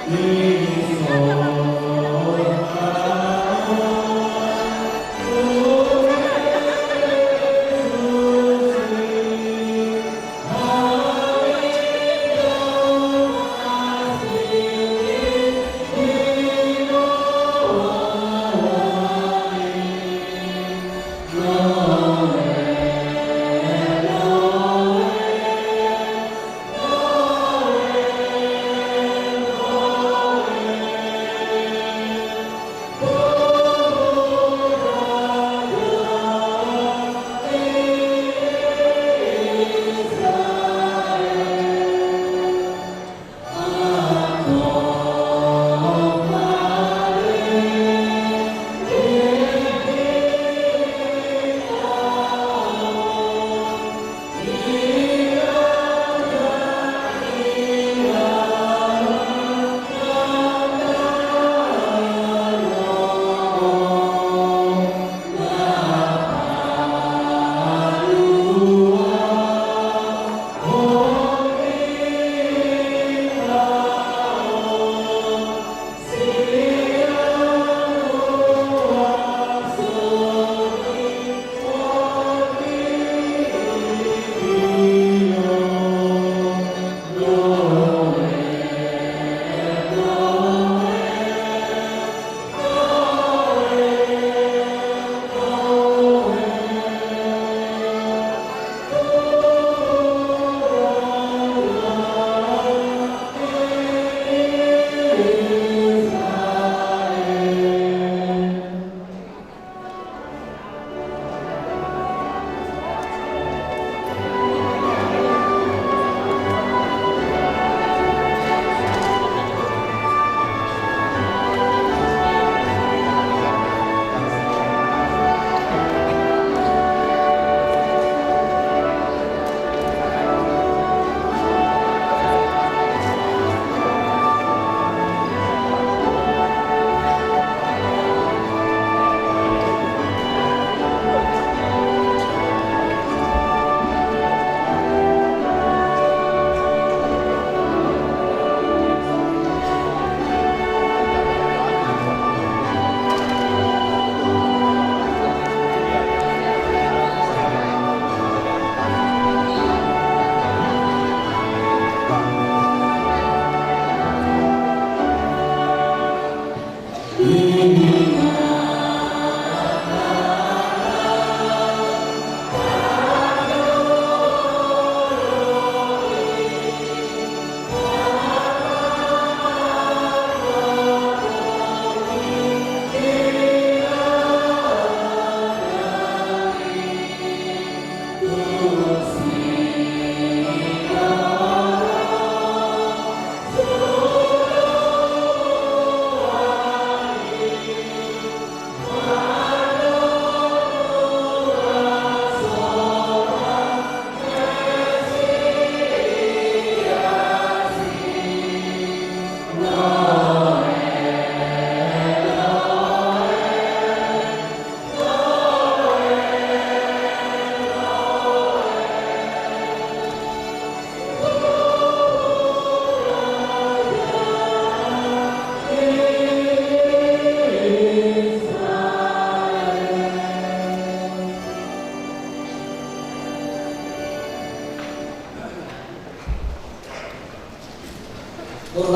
Roha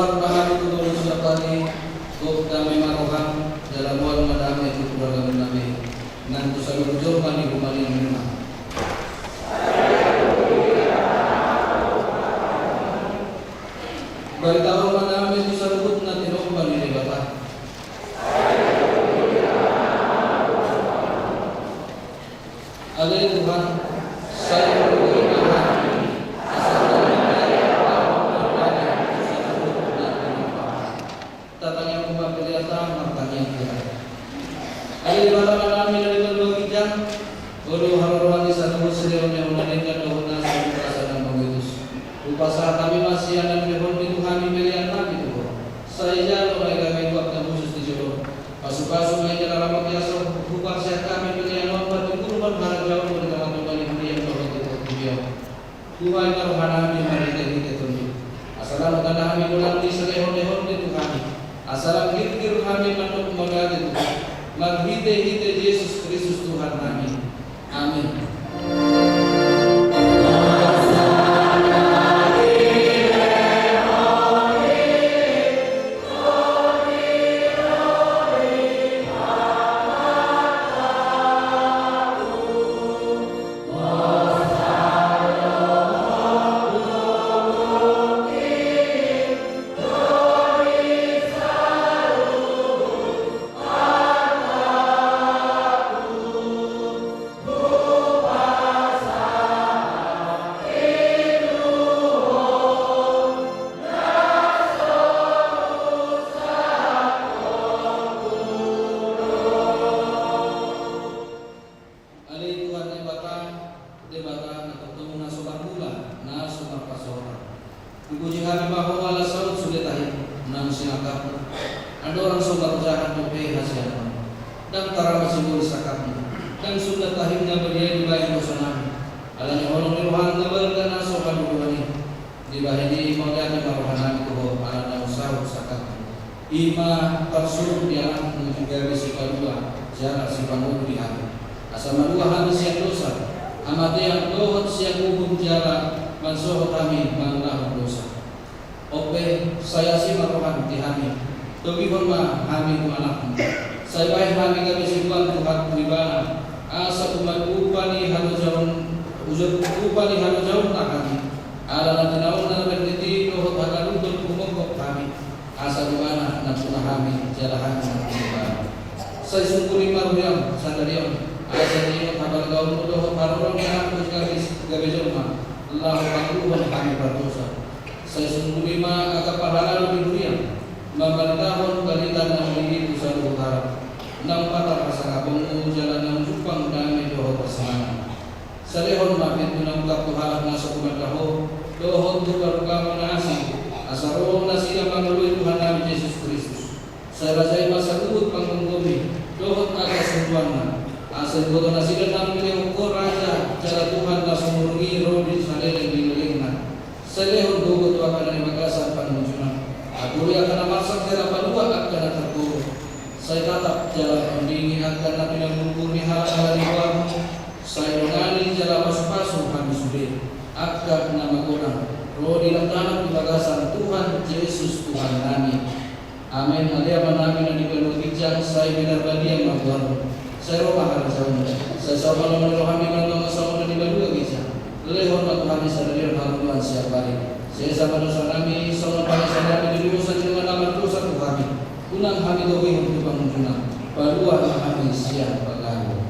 ni Tuhan tu ngolu ni suhut nami, gok dame ma roham, jala mual ma dame tu keluargamu nami, nang tu saluhut jolma ni humaliang nima. Baritahon ma dame tu saluhut na tinompa ni Debata. Ale Tuhan, sai mangolu ma hami, asa tangkas ma roham, tatangianghon ma pelean, martangiang hita. Ale Debata nami na di banua ginjang, Ho do haroroan ni saluhut silehonlehon na denggan dohot na so tung rasa na magoitus. Hupasahat hami ma sian na nilehonmi tu hami pelean nami tu Ho. Sai jalo ma i gabe uap na hushus di jolom. Pasupasu ma i jala ramoti asa hupasahat hami pelean on, patunggulhon harajaonmu di tongatonga ni huria dohot di portibi on. Huae ma roha nami marhitehite Tondim. Asa lam tanda hami golang ni silehonlehon ni Tuhan. Marhite-hite Jesus Kristus Tuhannami. Amin. Ale Tuhan Debata, Debata na tongtong na so marmula, na so marpasaorhon. Hupuji hami ma Ho ala saut sude tahirim, naung sinangkapmu. Andorang so marjahan dope hasianmu. Ndang tarama sibolis sangkapmu. Ndang sundat tahirim na badia dibahen dosanami. Ala ni holong ni roham na balga na so haduduhan i. Dibahen i mauliate ma rohanami tu Ho ala naung saut sangkapmu. I ma tarsurat di Anakmu gabe sipalua jala sipangolu di hami. Asa malua hami sian dosa, hamatean dohot sian uhum jala mansohot hami mangulahon dosa. On pe, sai asi ma roham di hami. Togihon ma hami tu Anakmu. Sai bahen hami gabe siboan tu Ibana. Asa umat upa ni halojaon, upa ni halojaonna hami. Ala na tinaonna na berditi dohot haganuton humophop hami. Asa Ibana nampuna hami, jala hami nampuna Ibana. Sai sungkun i ma roham sadari on, asa diingot habalgaonmu dohot haroro ni Anakmu gabe, gabe jolma, laho panguluhon hami pardosa. Sai sungkun i ma angka parhalado di huriam, mambaritahon barita na uli i tu saluhut halak, naung patar hasangaponmu jala naung jumpang dame dohot hasonangan. Sai lehon ma pintu na ungkap tu halak na so humanda Ho, dohot tu parbukamu na asing, asa ro nasida mangoloi Tuhannami Jesus Kristus. Sai rajai ma saluhut panggomgomi, dohot angka sinuanna, asa diboto nasida naung dilehon Ho raja jala Tuhan na sumurung i ro di saleleng ni lelengna. Sai lehon gogo tu angka na di bagasan pangunjunan. Apuli angka na marsak jala palua angka na targogoi. Sai tatap jala tondingi angka na pinangunjuni halak ala ni goarmu. Sai dongani jala pasupasu hami sude, angka na magodang, ro di langkanan di bagasan Tuhan Jesus Tuhannami. Amen. Ale Amanami na di banua ginjang, sai pinarbadia ma goarmu. Sai ro ma harajaonmu. Sai saut ma lomo ni roham i manang songon na di banua ginjang. Lehon ma tu hami sadari on hangoluan siapari. Sesa ma dosanami, songon panesanami di dosa ni dongan na mardosa tu hami. Unang hami togihon tu pangunjunan. Palua ma hami sian pangago.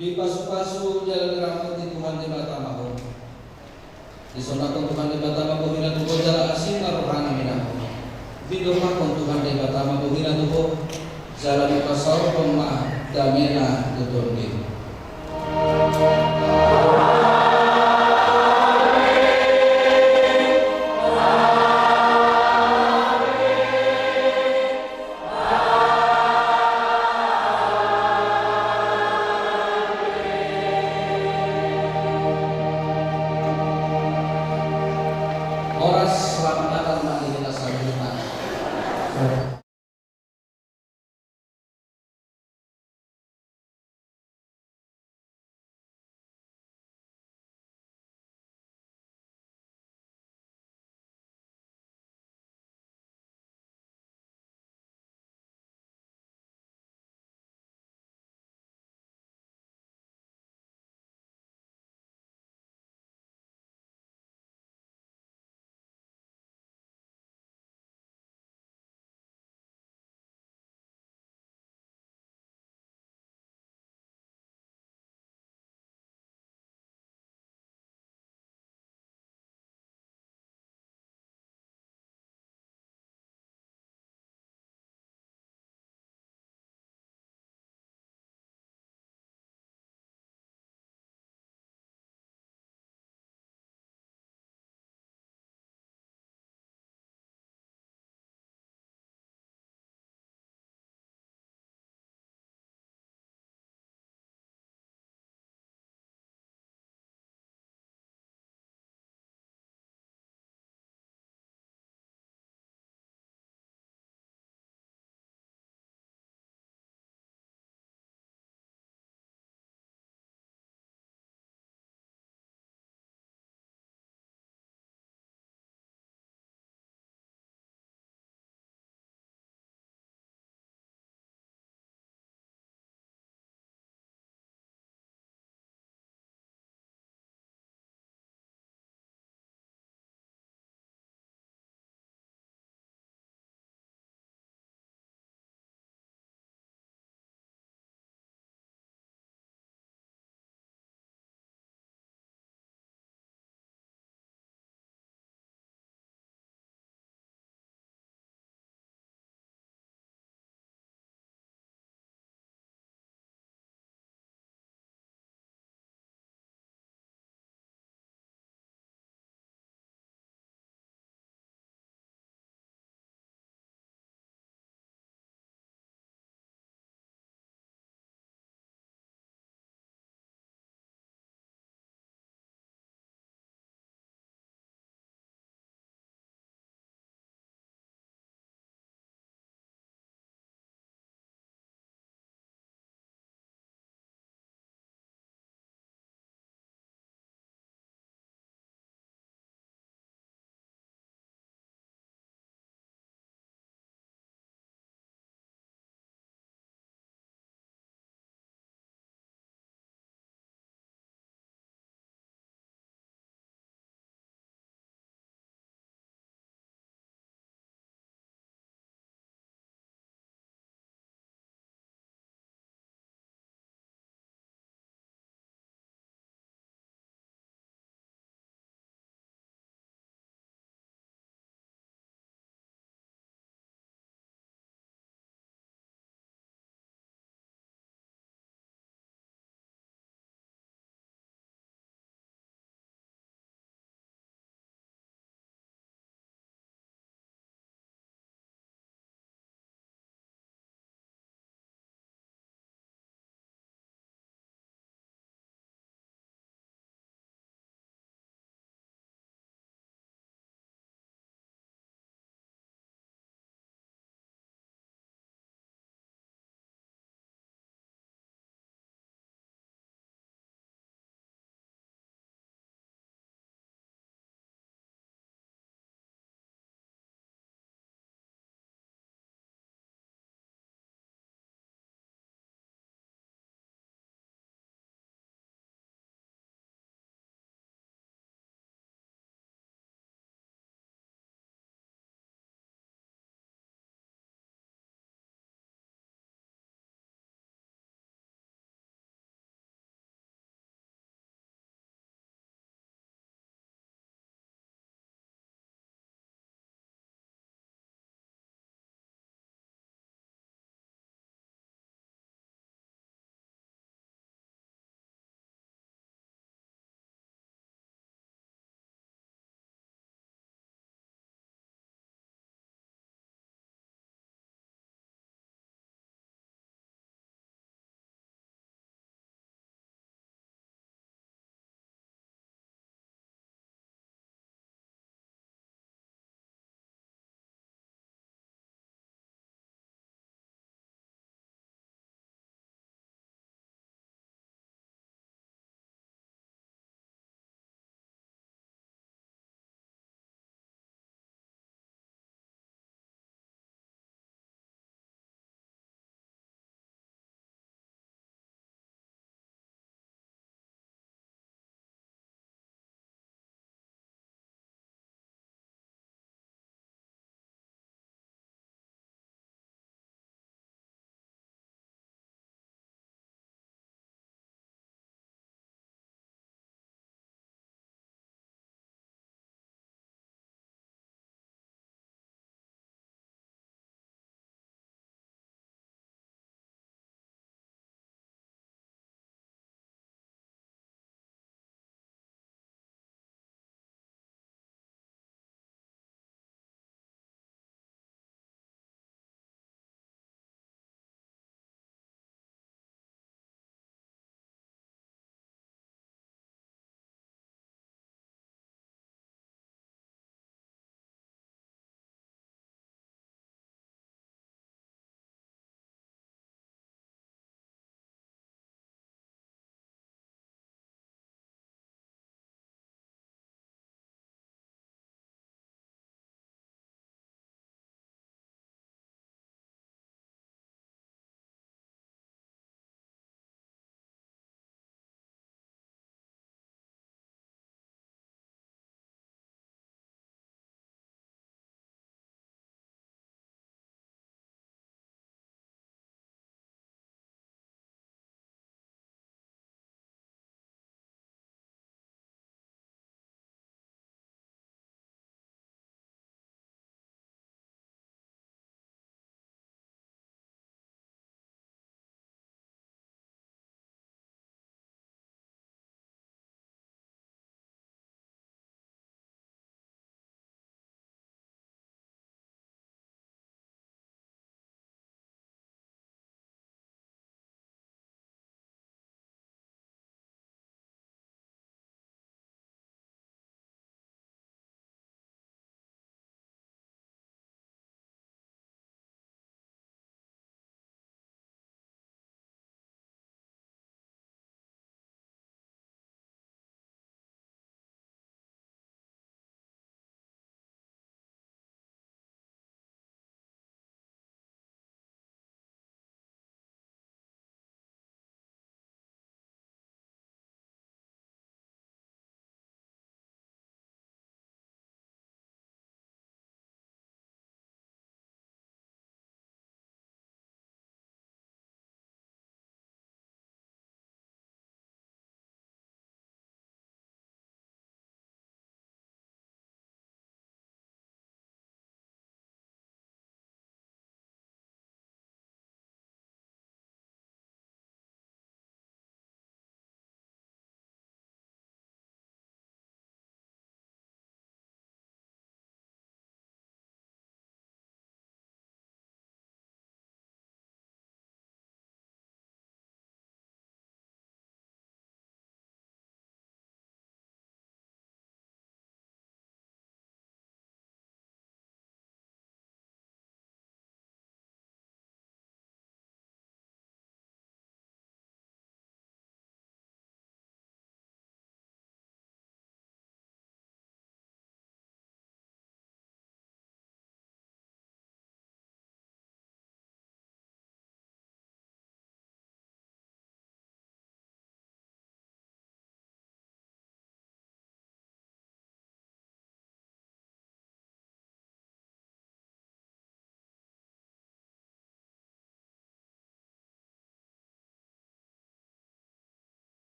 Dipasupasu jala diramoti Tuhan Debata ma ho. Disondangkon Tuhan Debata ma bohina tu ho jala asing ma rohana minang ho. Didompakkon Tuhan Debata ma bohina tu ho jala dipasaorhon ma damena tu tondim. Horas, selamat datang ma di hita saluhutna.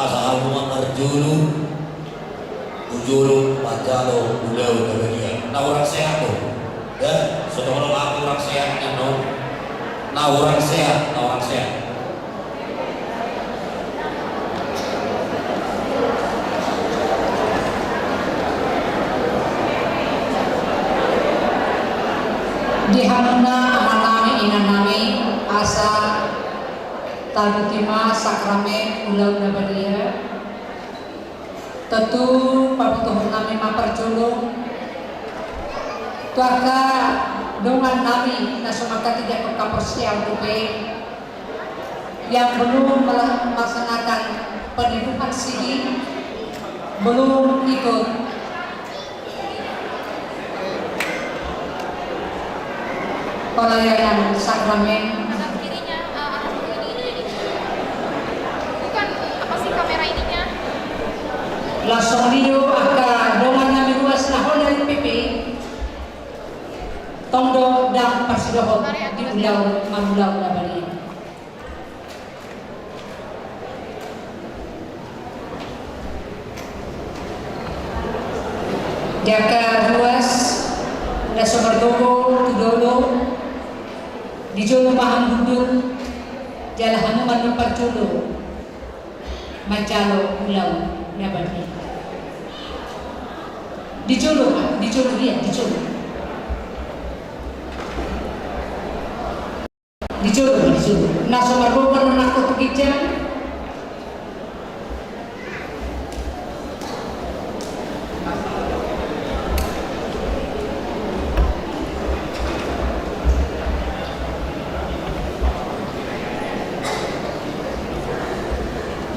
Asa hamu ma marjolo tu jolo manjalo ulaon na badia. Na hurang sehat do. Ya, so tong adong hurang sehat, na, no. Na hurang sehat, na hurang sehat. Di hamuna amanami, inanami, asa tabuti ma sakramen ulaon na badia. Tontu pabotohonnami ma parjolo tu angka dongannami na so mangkatindangkon haporseaon dope, yang belum mela-, melaksanakan penipuhan siri, belum ikut pelayanan sakramen. Bukan, apa sih kamera ininya? Langsung liu angka dongannami ruas na holan P P. Tong do ndang parsidohot di ulaon marulaon na badia. Di angka ruas na so margogo tu dolok, di jolo ma hamu hundul, jala hamu ma na parjolo manjalo ulaon na badia. Di jolo ma, di jolo dia, di jolo. Di jolo, di jolo. Na so margogo na nangkok tu ginjang.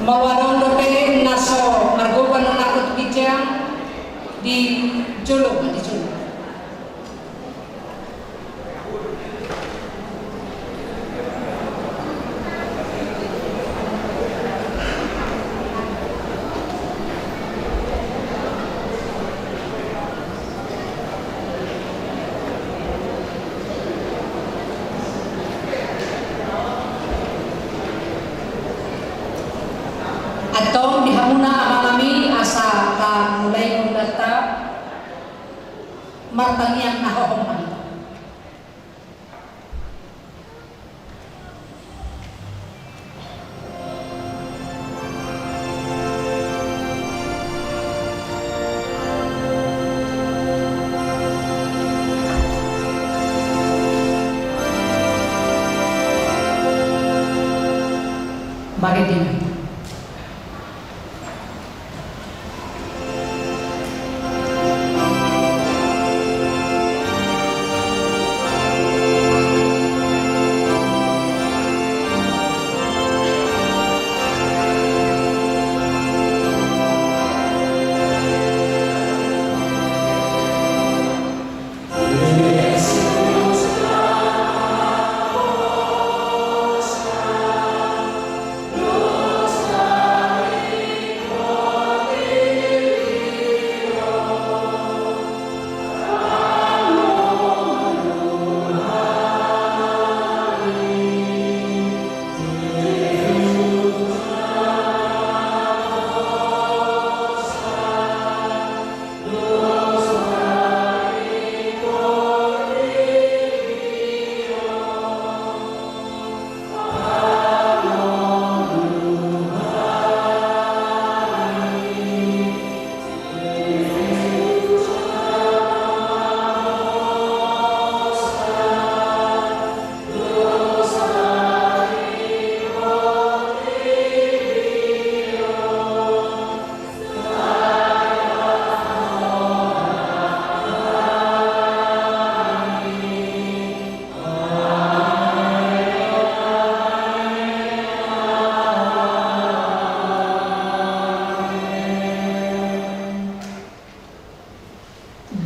Molo adong dope na so margogo na nangkok tu ginjang, di jolo, di jolo. Antong di hamuna amanami asa tamulai ma ulaonta. Martangiang na hohom ma hita. Marende ma hita.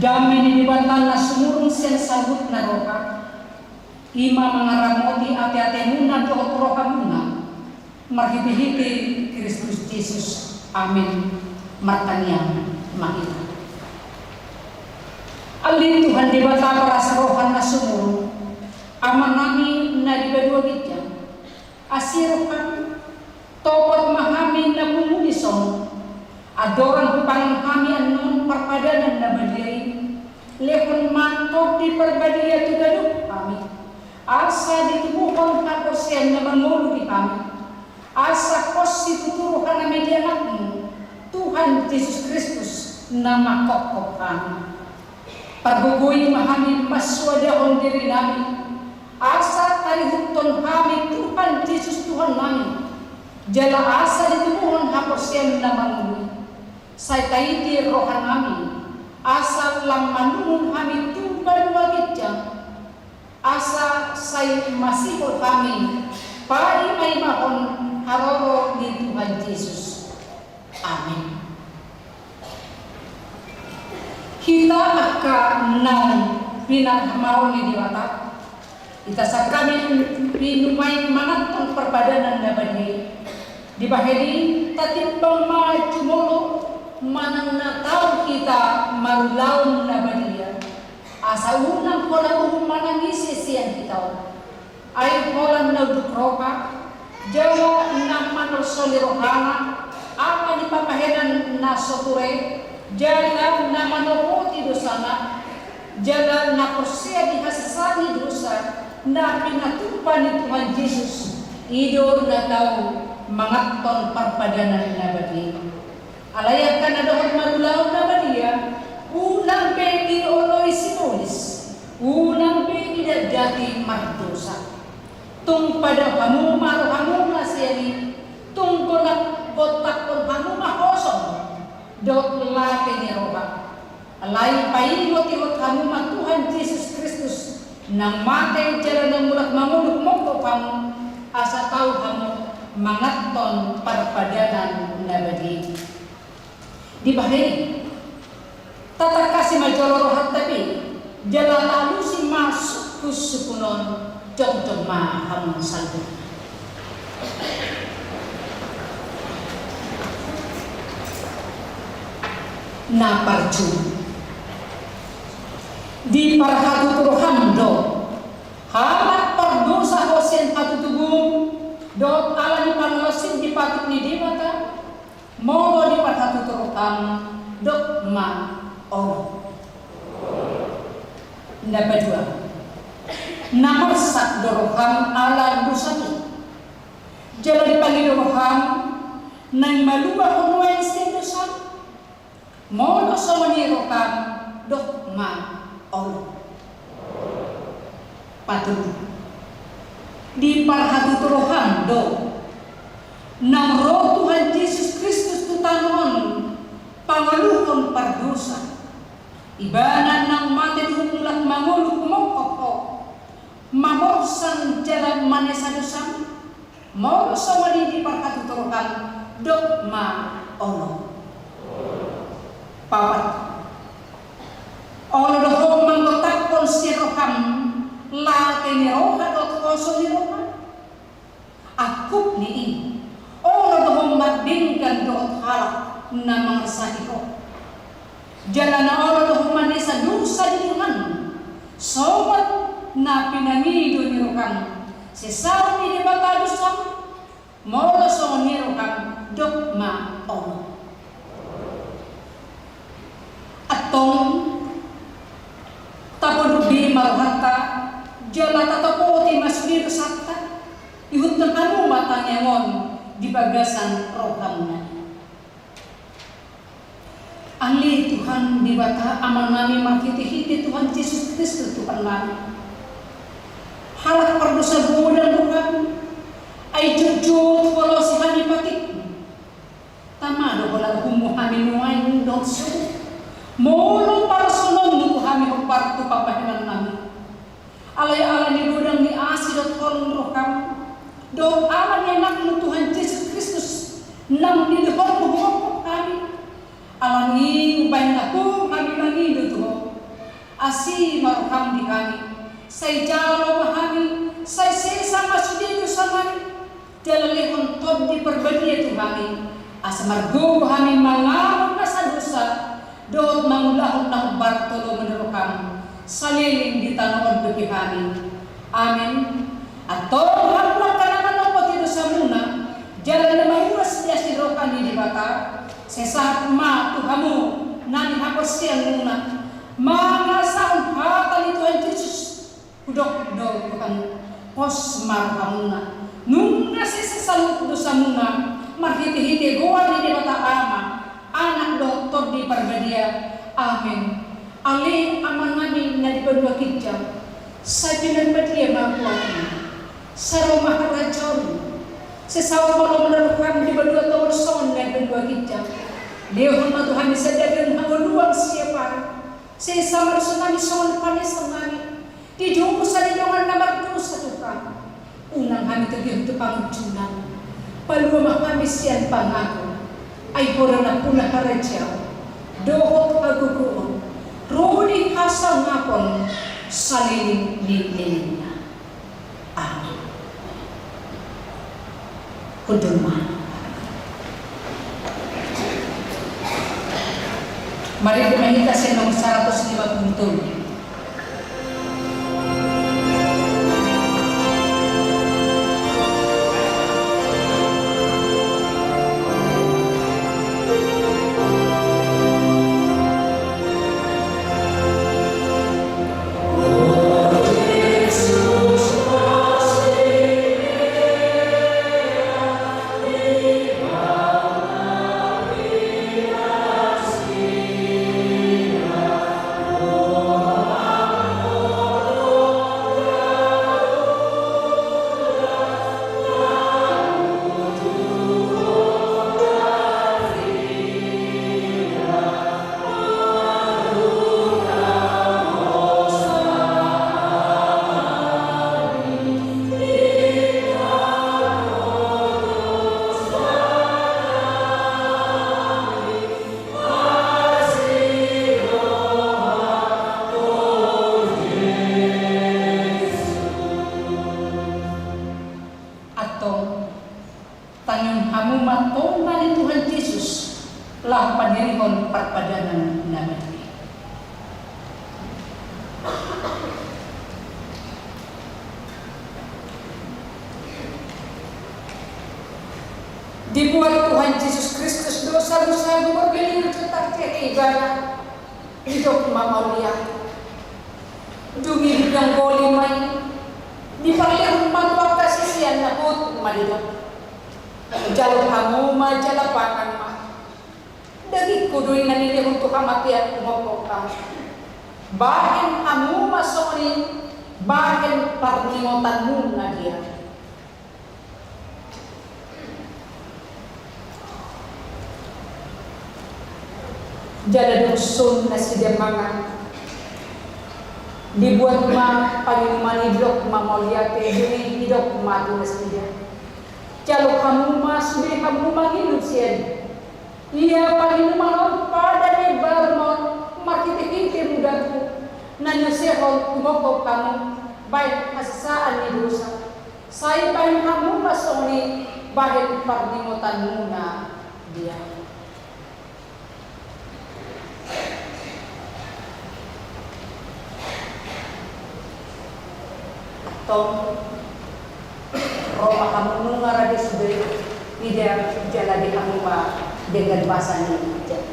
Dame ni Debata na sumurung sian saluhutna roha, i ma mangaramoti ateatemuna dohot rohamuna, marhitehite Kristus Jesus. Amin. Martangiang ma hita. Ale Tuhan Debata parasa roha na sumurung, Amanami na di banua ginjang, asi roham, topot ma hami na pungu ni ma Tondi Parbadia tu ganup hami, asa ditubuhon haporseaon na mangolu di hami, asa pos situtu roha nami di Anakmu, Tuhan Jesus Kristus, na manghophop hami. Pargogoi ma hami mansoadahon diri nami, asa tarihuthon hami Tuhan Jesus Tuhan nami, jala asa ditubuhon haporseaon na mangolu i. Sai taiti roha nami, asa lam manunun hami tu banua ginjang, asa sai masihol hami paimaimahon haroro ni Tuhan Jesus. Amin. Hita angka naung pinarmaon ni Debata, hita sangkami pinumaen manganhon parpadanan na badia i. Dibahen i tatimbang ma jumolo manang na tau hita marulaon na badia, asa unang pola uhum manang ise sian hita on. Ai holan na unduk roha, jala na manolsoli rohana, ala ni pambahenan na so ture, jala na manopoti dosana, jala na porsea di hasesaan ni dosa, na pinatupa ni Tuhan Jesus, i do na tau manganhon parpadanan na badia i. Alai angka na dohot marulaon na badia, unang be dioloi sibolis, unang be didatdati mardosa. Tung padao hamu ma rohamuna sian i, tung gontak-gontakhon hamu ma hosom dohot late ni roha. Alai paingot-ingot hamu ma Tuhan Jesus Kristus, naung mate jala naung mulak mangolu manghophop hamu, asa tau hamu manganhon parpadanan na badia i. Dibahen i, tatangkasi ma jolo rohanta be, jala talusi ma sungkunsungkun on, jongjong ma hamu saluhutna. Na parjolo. Diparhatutu roham do, halak pardosa ho sian hatutubum, dohot ala ni pangalaosim di patik ni Debata, molo diparhatutu roham, dok ma olo. Na padua. Na marsak do roham ala dosam i. Jala dipangido roham, naeng malua ho nuaeng sian dosam. Molo songon i roham, dok ma olo. Patolu. Diparhatutu roham do, naung ro Tuhan Jesus Kristus tu tano on, pangoluhon pardosa. Ibana naung mate dohot mulak mangolu humongkop ho, mamorsan jala manesa dosam. Molo songon i diparhatutu roham, dok ma olo. Paopat. Olo do ho manggontakhon sian roham late ni roha dohot hoso ni roha. Angkup ni i, olo do ho mardenggan dohot halak na mangarsai ho. Jala na olo do ho manesa dosa di donganmu, songon na pinangido ni roham, sesahon ni Debata dosam. Molo songon i roham, dok ma olo. Antong, tapoduk be ma rohanta, jala tatopoti ma sude dosanta, ihuthon hamu ma tangiang on di bagasan rohamuna i. Ale Tuhan Debata Amanami marhitehite Tuhan Jesus Kristus Tuhannami. Halak pardosa godang do hami, ai jotjot huolosi hami patikmu. Tama do holan uhummu hami nuaeng dohot sogot. Molo parsononmu tu hami hombar tu pambahenannami. Alai ala ni godang ni asi dohot holong ni roham, dohot ala ni Anakmu Tuhan Jesus Kristus, naung nilehonmu humongkop hami. Ala ni i umbahen na hum hami mangido tu ho. Asi ma roham di hami, sai jalo ma hami, sai sesa ma sude dosanami. Jala lehon Tondi Parbadia tu hami, asa margogo hami mangamon nasa dosa, dohot mangulahon na hombar tu lomo ni roham, saleleng di tano on dope hami. Amen. Antong hamu angka na manopoti dosamuna, jala na mauras di asi ni roha ni Debata, sai sahat ma tu hamu na nihaporseaonmuna, Mangasahon hata ni Tuhan Jesus, hudok do tu hamu, pos ma rohamuna, nunga sesa saluhut dosamuna, marhitehite goar ni Debata Ama, Anak dohot Tondi Parbadia. Amen. Ale Amanami na di banua ginjang, sai pinarbadia ma goarmu. Sai ro ma harajaonmu. Sai saut ma lomo ni roham di banua tonga on songon na di banua ginjang. Lehon ma tu hami sadari on hangoluan siapari. Sesa ma dosanami songon panesanami di dosa ni dongan na mardosa tu hami. Unang hami togihon tu pangunjunan. Palua ma hami sian pangago. Ai Ho do nampuna harajaon dohot hagogoon, ro di hasangapon saleleng ni lelengna. Amen. Hundul ma. Marende ma hita sian nomor saratus lima pulu tolu. Antong, tangihon hamu ma tonga ni Tuhan Jesus laho panirihon parpadanan na badia. Dibuat Tuhan Jesus Kristus do sagusagu borngin i, jala tarcehe Ibana. Didok ma mauliate. Dung i dipanggoli ma i, diparlehon ma tu angka siseanna, huhut ma didok: Jalo hamu ma jala pangan ma. Dagingku do i na nilehon tu hamatean humophop hamu. Bahen hamu ma songon i bahen parningotanmuna di au. Jala dung sun nasida mangan, dibuat ma panginuman i, didok ma mauliate, dung i didok ma tu nasida: Jalo hamu ma, sude hamu manginum sian i. Ia panginuman on pada ni baru on marhitehite mudangku, na niusehon humophop hamu bahen hasesaan ni dosa. Sai bahen hamu ma songon i bahen parningotanmuna di au. Antong, ro ma hamu nunga rade sude, ida jala be hamu ma denggan basa ni jala.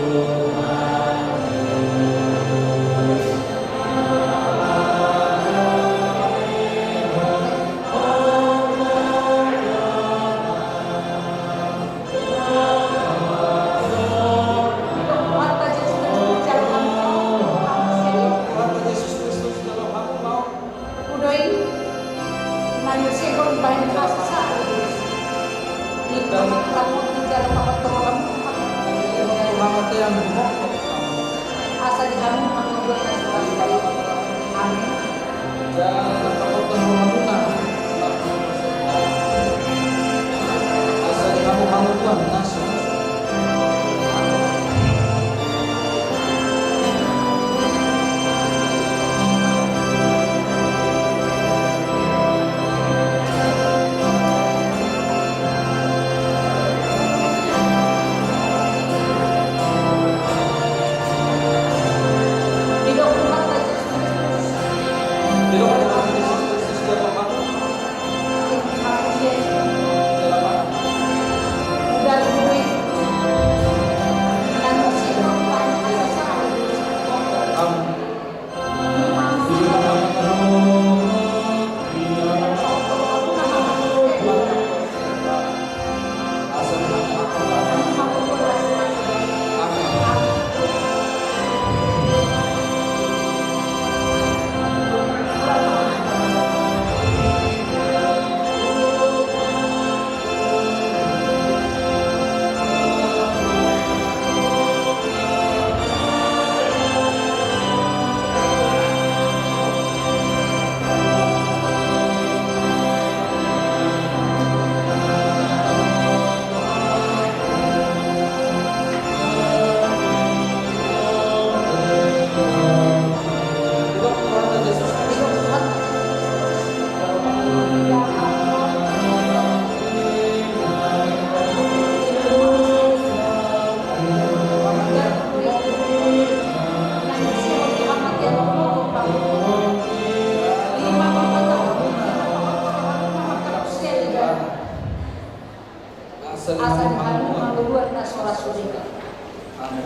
Udo i, na niusehon bahen hasesaan. Di pamaturan jala pamaturan. Asa di hamu mangolu na so ra sude. Amin. Asa di hamu mangolu na so ra sude. Asa di hamu mangolu na so ra sude. Amin.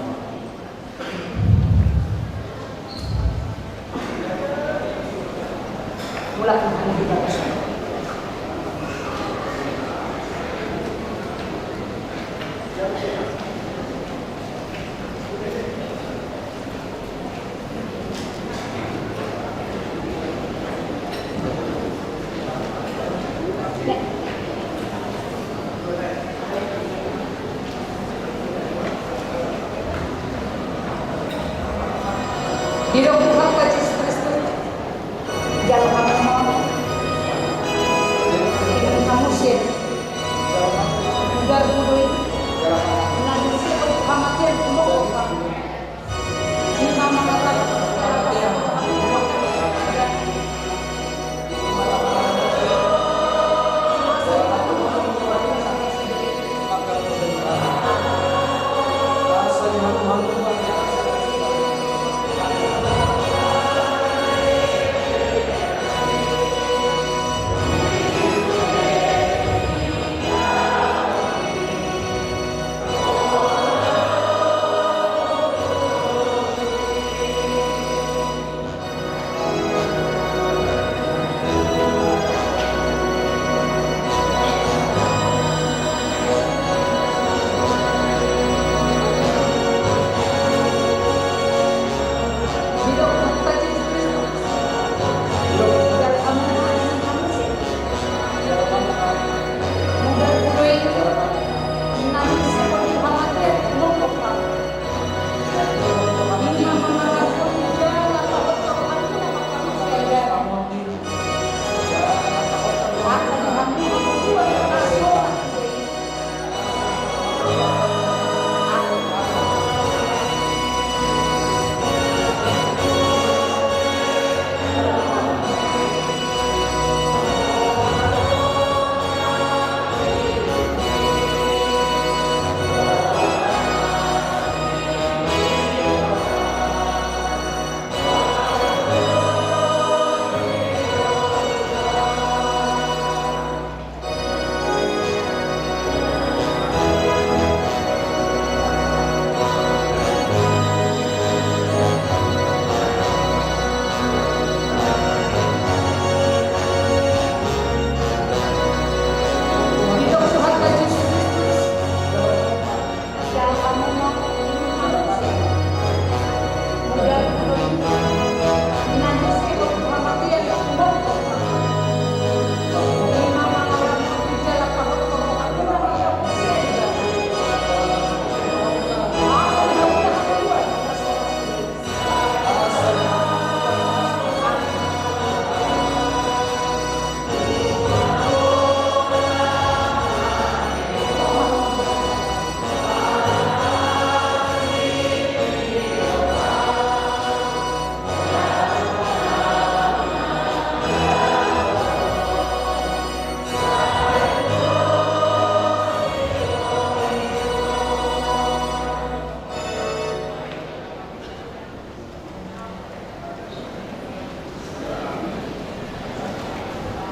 Mulak ma hita. Didok Tuhanta Jesus Kristus, jala hamu ma, inum hamu sian udarmu do i, na diusehon tu hamatean tu lobang.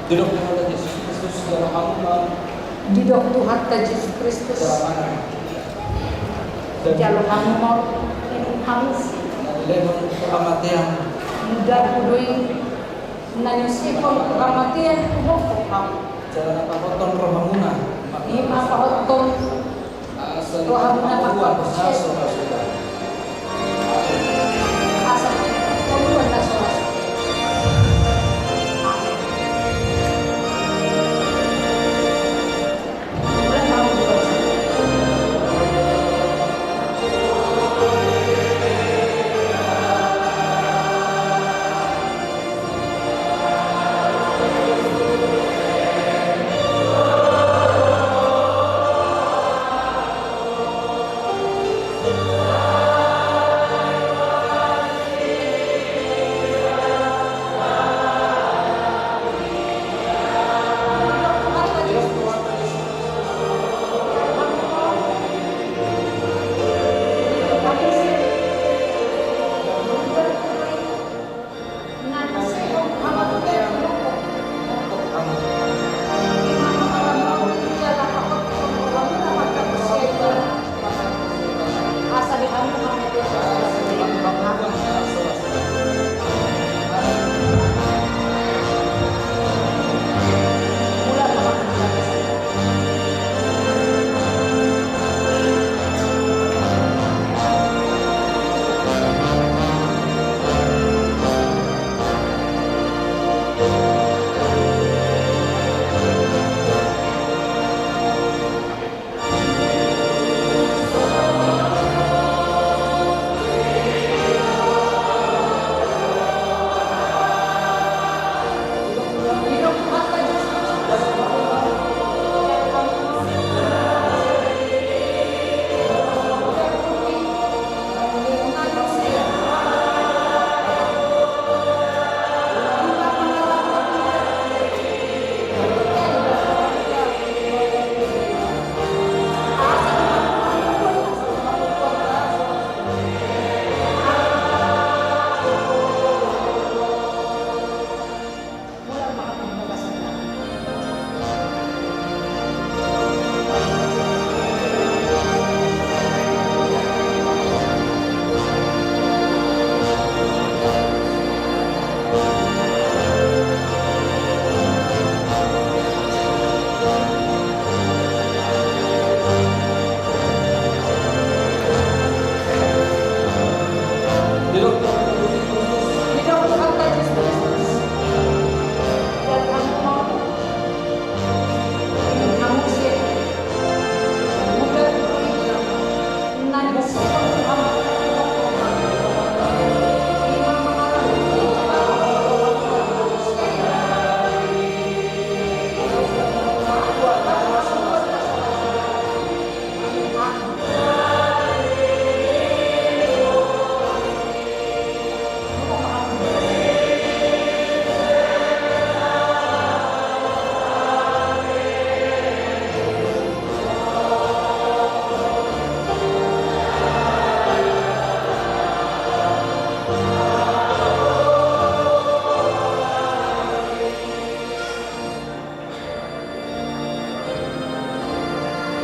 Didok Tuhanta Jesus Kristus, jalo hamu ma. Didok Tuhanta Jesus Kristus, jalo hamu ma. Jalo hamu ma, inum hamu sian. Na nilehon tu hamatean. Mudarhu do i, na niusehon tu hamatean, huhophop hamu. Jala na pahothon rohamuna. I ma pahothon rohamuna marparhasian. Asa pangoluan na so ra sude. Amen.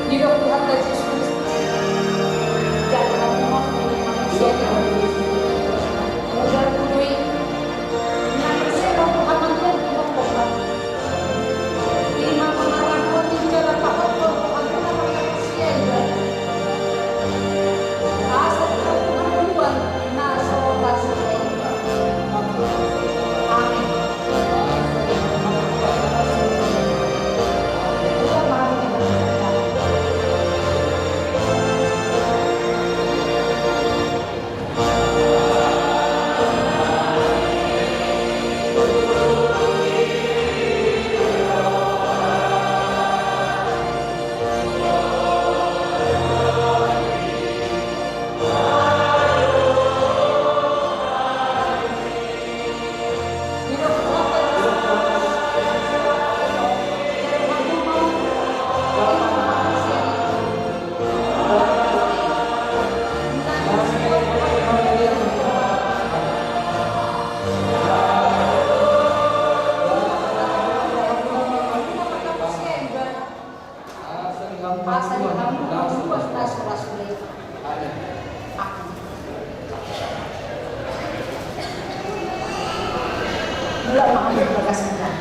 Didok Tuhanta Jesus Kristus, jala hamu ma, inum hamu sian i. Mudarhu do i, na niusehon tu hamatean, huhophop hamu. I ma mangarahon i jala pahothon rohamuna marparhasian. Asa pangoluan na so ra sude. Amen. Mulak ma hami di bagas Tuhan.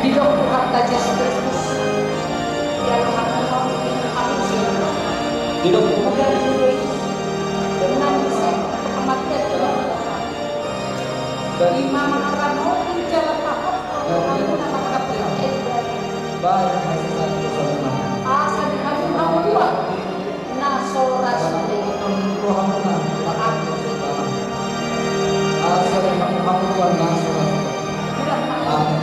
Didok Tuhanta Jesus Kristus, ia Tuhan, didok Tuhanta Jesus Kristus, dengan bisa kematian Tuhan. Ima mangaramoti jala pahothon hamuna mangkapingkon. Baik, masih satu sama. Asa di hamu hamu dua. Na so ra sude. Asa di hamu hamu dua na so ra sude. Amin.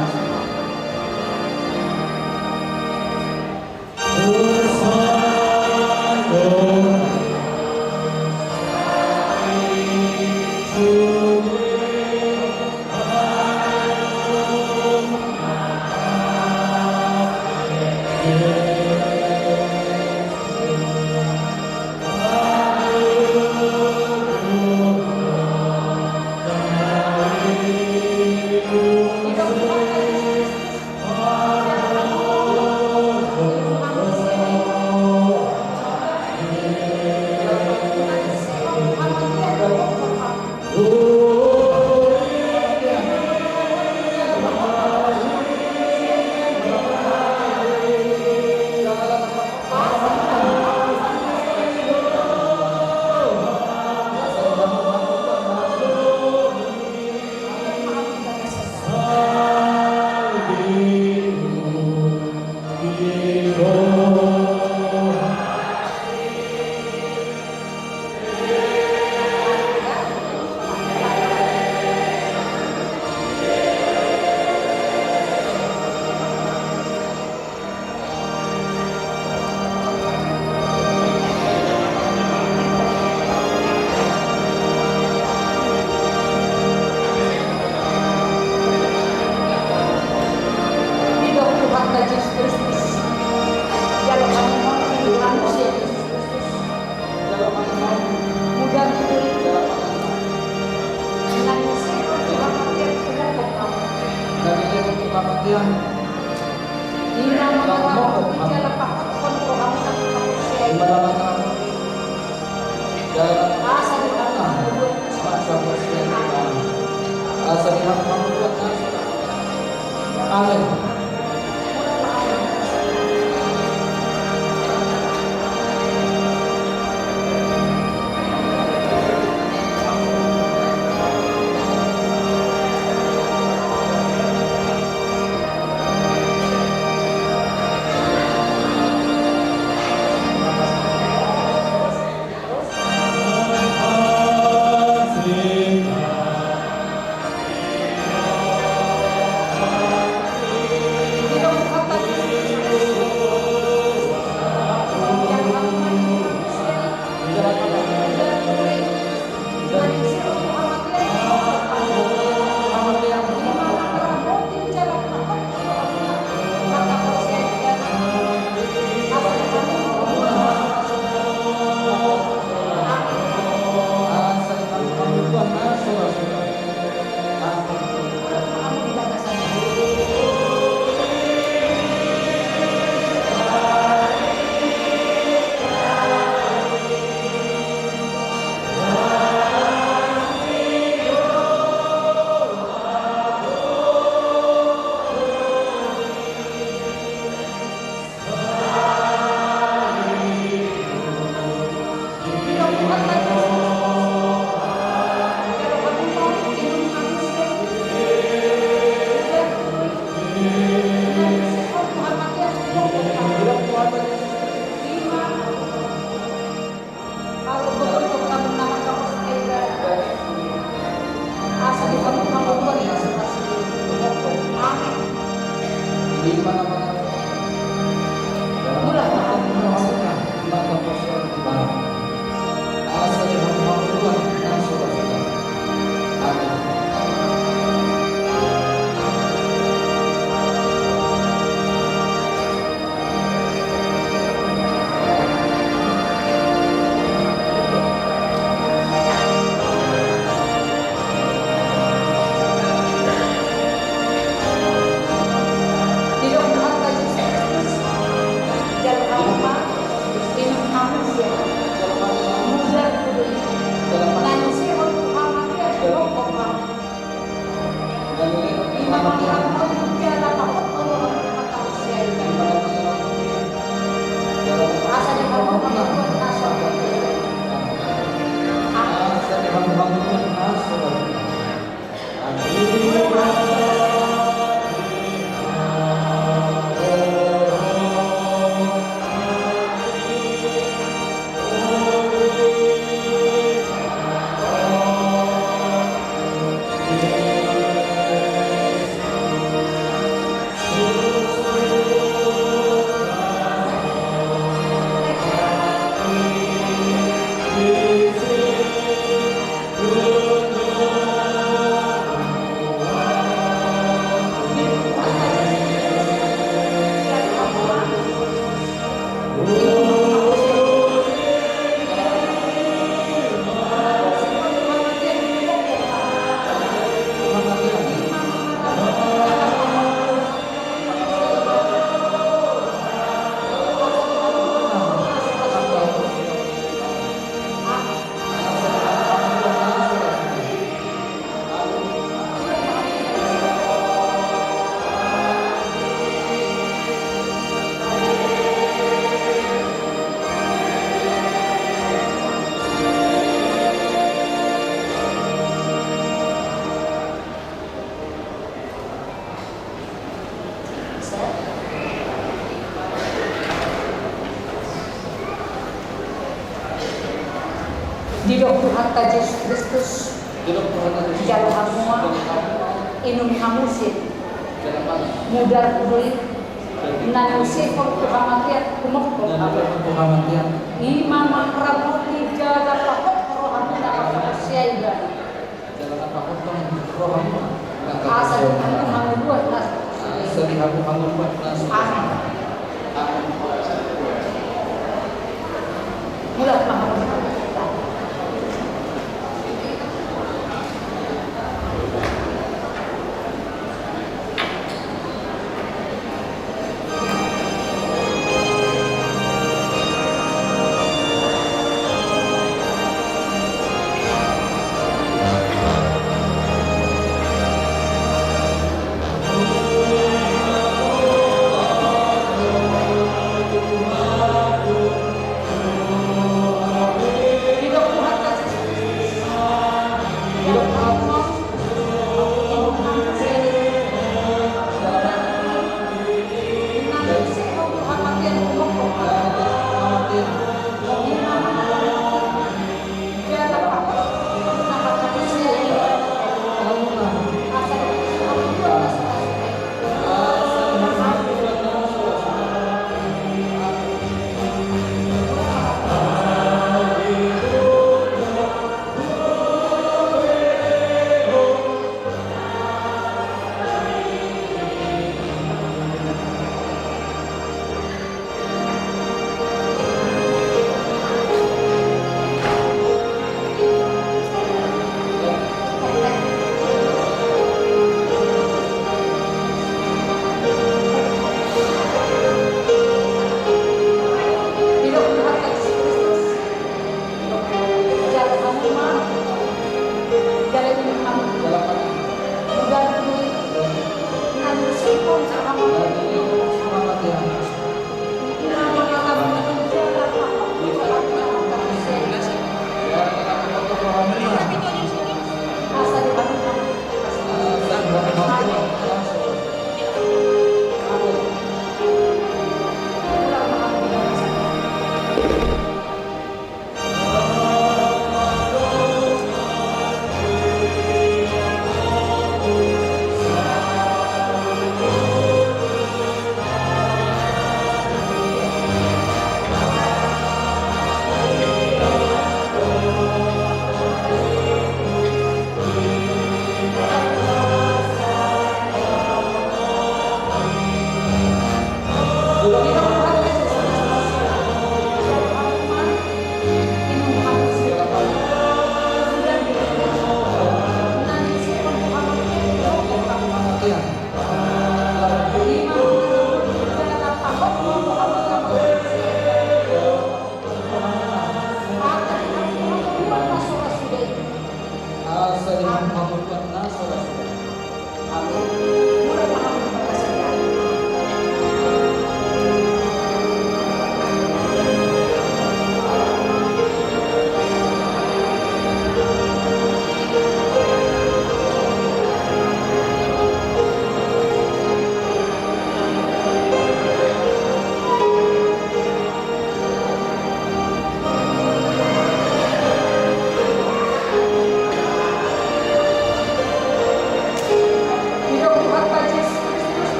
Didok Tuhanta Jesus Kristus, jala hamu hamu Jesus Kristus. Mudah diberi. Dengan isi Tuhan matian. Dengan isi Tuhan matian. Ima mangaramoti jala pahothon rohamuna mangkapingkon. Ima mangaramoti jala pahothon. Asa di hamu hamu dua. Asa di hamu hamu dua. Amin. Didok Tuhanta Jesus Kristus, jalo hamu ma, inum hamu muse. Mudar do i, na niusehon tu hamatean humophop. I ma mangaramoti jala pahothon rohamuna na marhite ibana. Asa di hamu hangoluan na so. Asa di hamu hangoluan na so. Amin. Amin. Mulak ma hamu.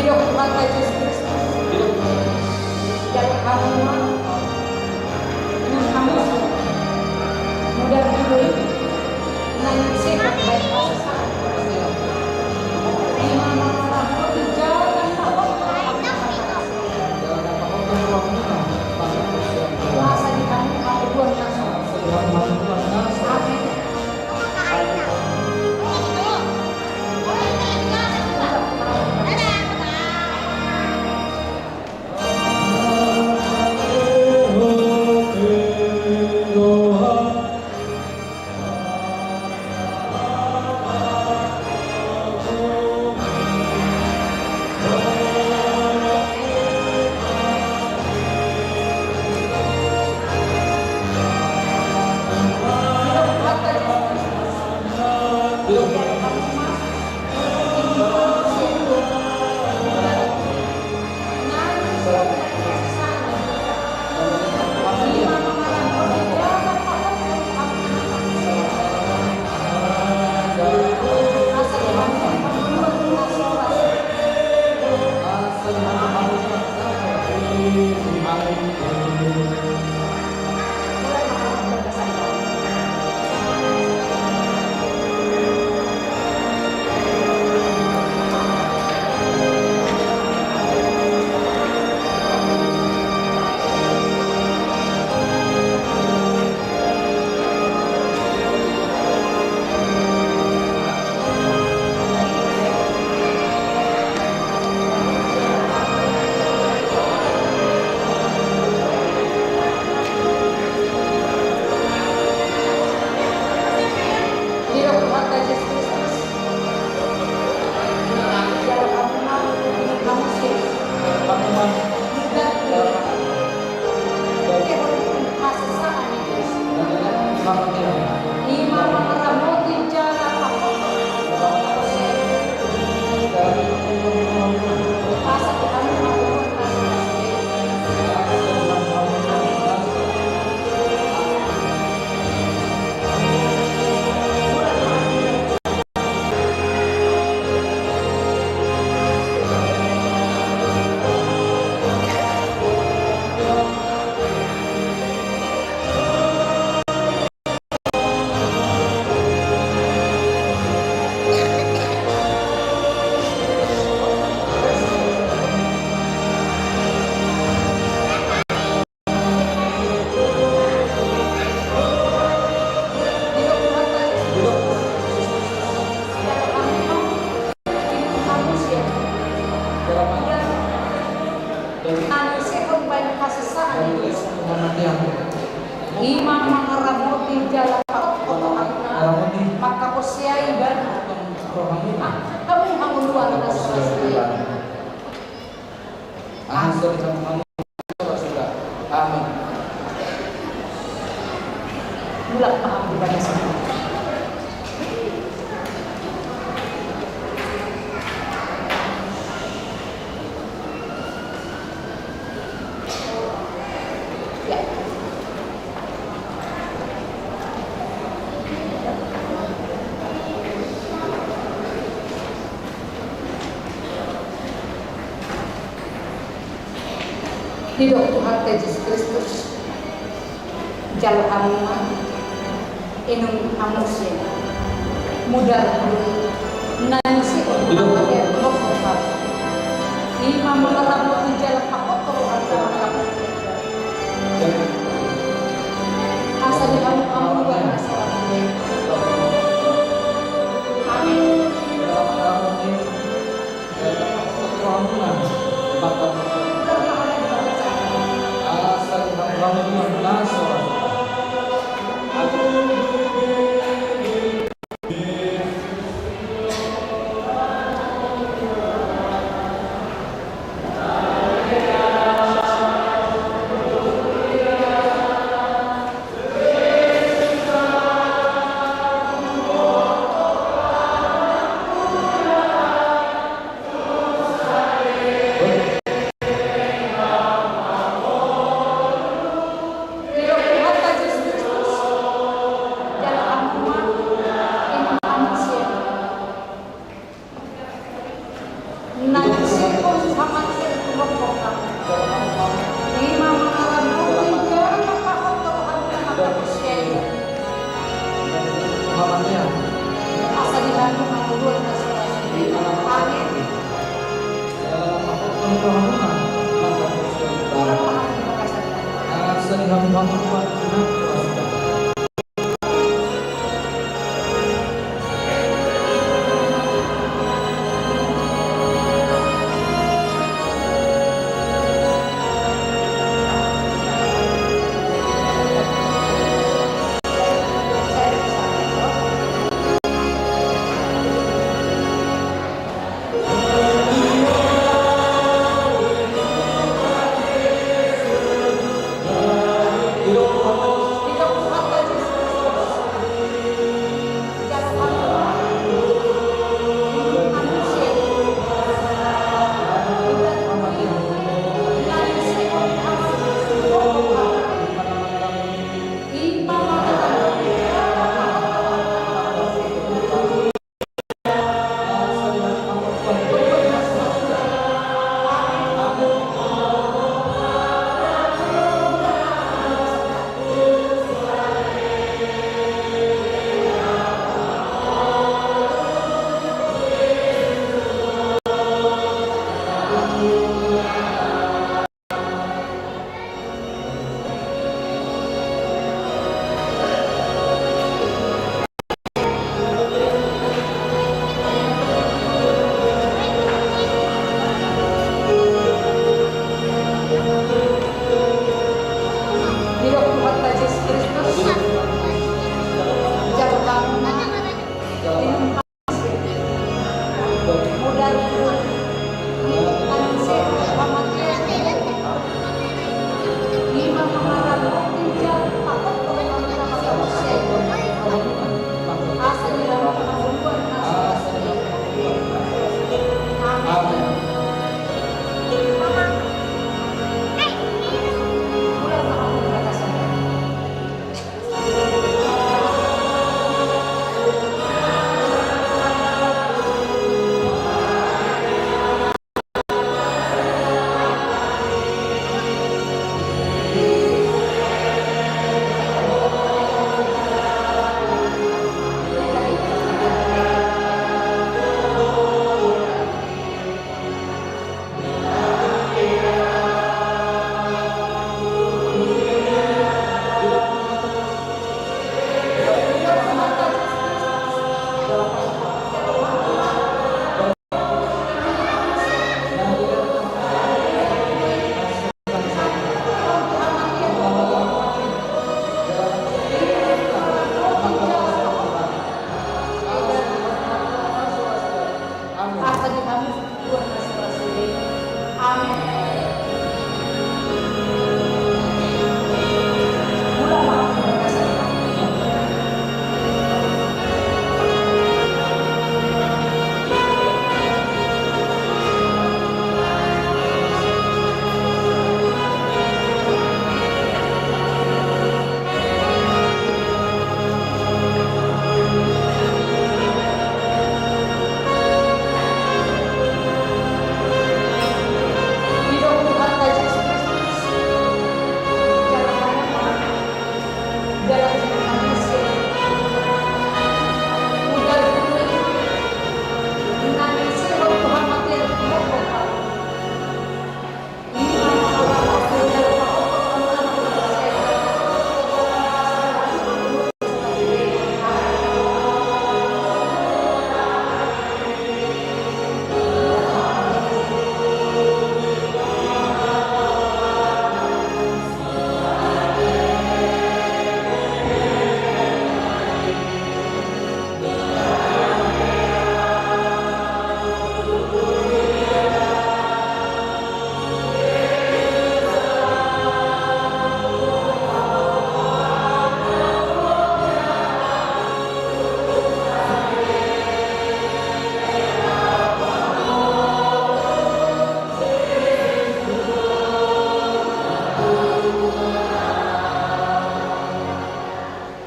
Didok Tuhanta Jesus Kristus, jalo hamu ma, inum hamu ma, mudar tubu i, na nunga sihol baen hasesaan. Ima ma na mangaramoti jala na mangaramoti. Asa di hamu hamu duan na so. Amin. Ima mangaramoti jala manghot otoanna, mangkaporseai ibana. Hamu hangoluan na so ra sude. Amin. Mulak ma hamu di bagasan. Ya. Didok Tuhanta Jesus Kristus, jalo hamu ma, inum hamu sian mudar tubu i, na nunga sihol baen hasesaan. Ima mangaramoti jala manghot otoanna, mangkaporseai ibana. Asa di hamu hamu duan na so ra sude. Amin.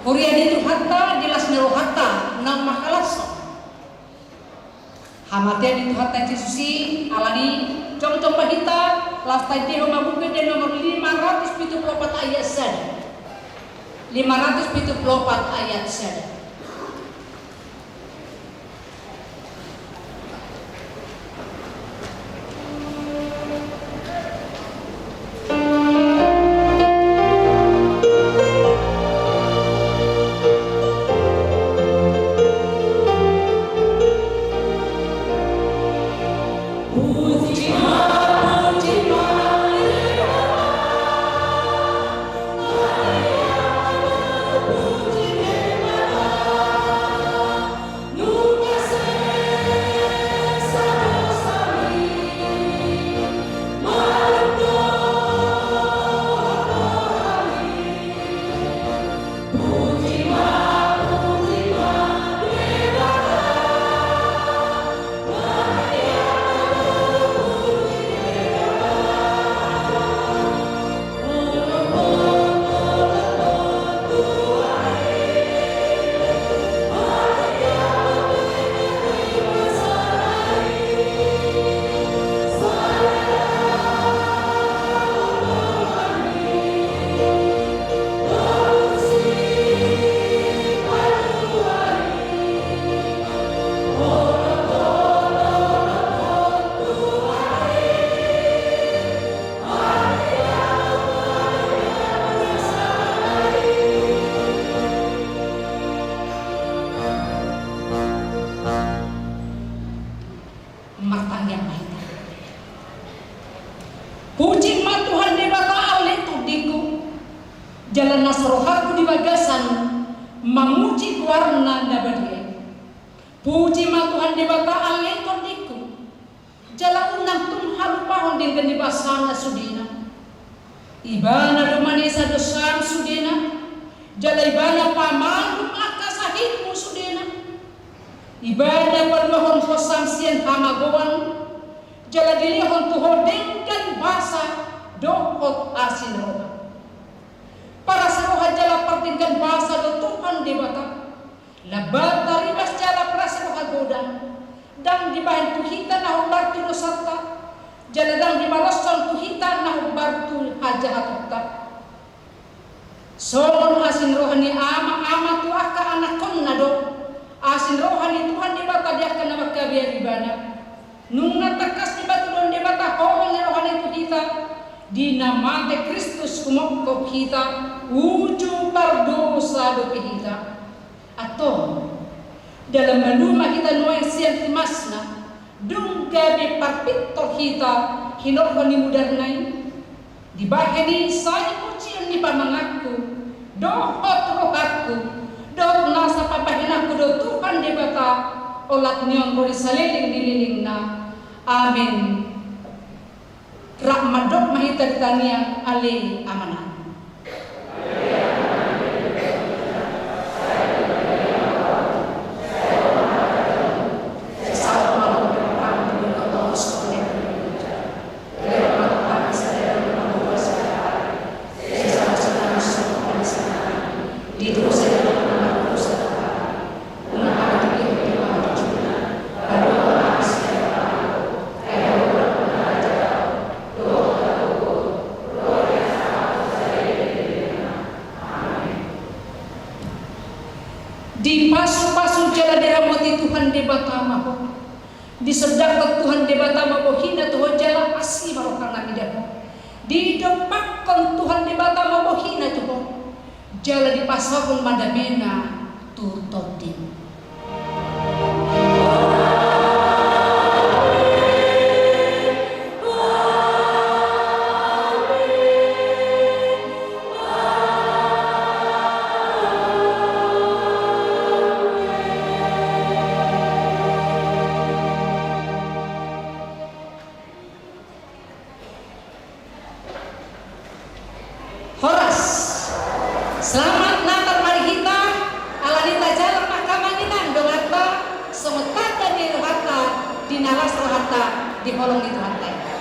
Huria ni Tuhanta, di las ni rohanta naung mangkalashon hamatean ni Tuhanta Jesus i, alani i jongjong Hita, laos taendehon ma buku ende nomor lima ratus pitu pulu opat ayat sada. Lima ratus pitu pulu opat ayat sada. Martangiang ma hita. Puji ma Tuhan Debata ale tondingku, jala nasa rohangku di bagasan mamuji goarna na badia i. Puji ma Tuhan Debata ale tondingku, jala unang tung halupahon denggan ni basana sudena. Ibana do manesa dosam sudena, jala Ibana pamalum angka sahitmu sudena. Ibana paluahon hosam sian hamagoan, jala dilehon tu ho denggan basa dohot asi ni roha. Parasi roha jala pardenggan basa do Tuhan Debata. Lambat taribas jala parasi roha godang, ndang dibahen tu hita na hombar tu dosanta, jala ndang dimaloshon tu hita na hombar tu hajahatonta. Songon asi ni roha ni ama-ama tu angka anakhonna do asi ni roha ni Tuhan Debata di angka na mangkabiari Ibana. Nunga tangkas dipatuduhon Debata holong ni rohana i tu hita, di na mate Kristus humongkop hita uju pardosa dope hita. Antong, dalan malua ma hita nuaeng sian tumasna, dung gabe parpintor hita hinorhon ni mudarna i. Dibahen i sai pujion ni pamanganku dohot rohangku dohot nasa pambahenanku do Tuhan Debata, olat ni on ro di saleleng ni lelengna. Amen. Rap mandok ma hita di tangiang ale Amana. Dipasupasu jala diramoti Tuhan Debata ma ho. Disondangkon Tuhan Debata ma bohina tu ho jala asi ma rohana mida ho. Didompakkon Tuhan Debata ma bohina tu ho, jala dipasaorhon ma damena tu tondim. Horas. Selamat Natal ma di hita, ala ni tajalang ma hamu amang inang donganta, songon tanda ni rohanta, di na las rohanta di holong ni Tuhanta i.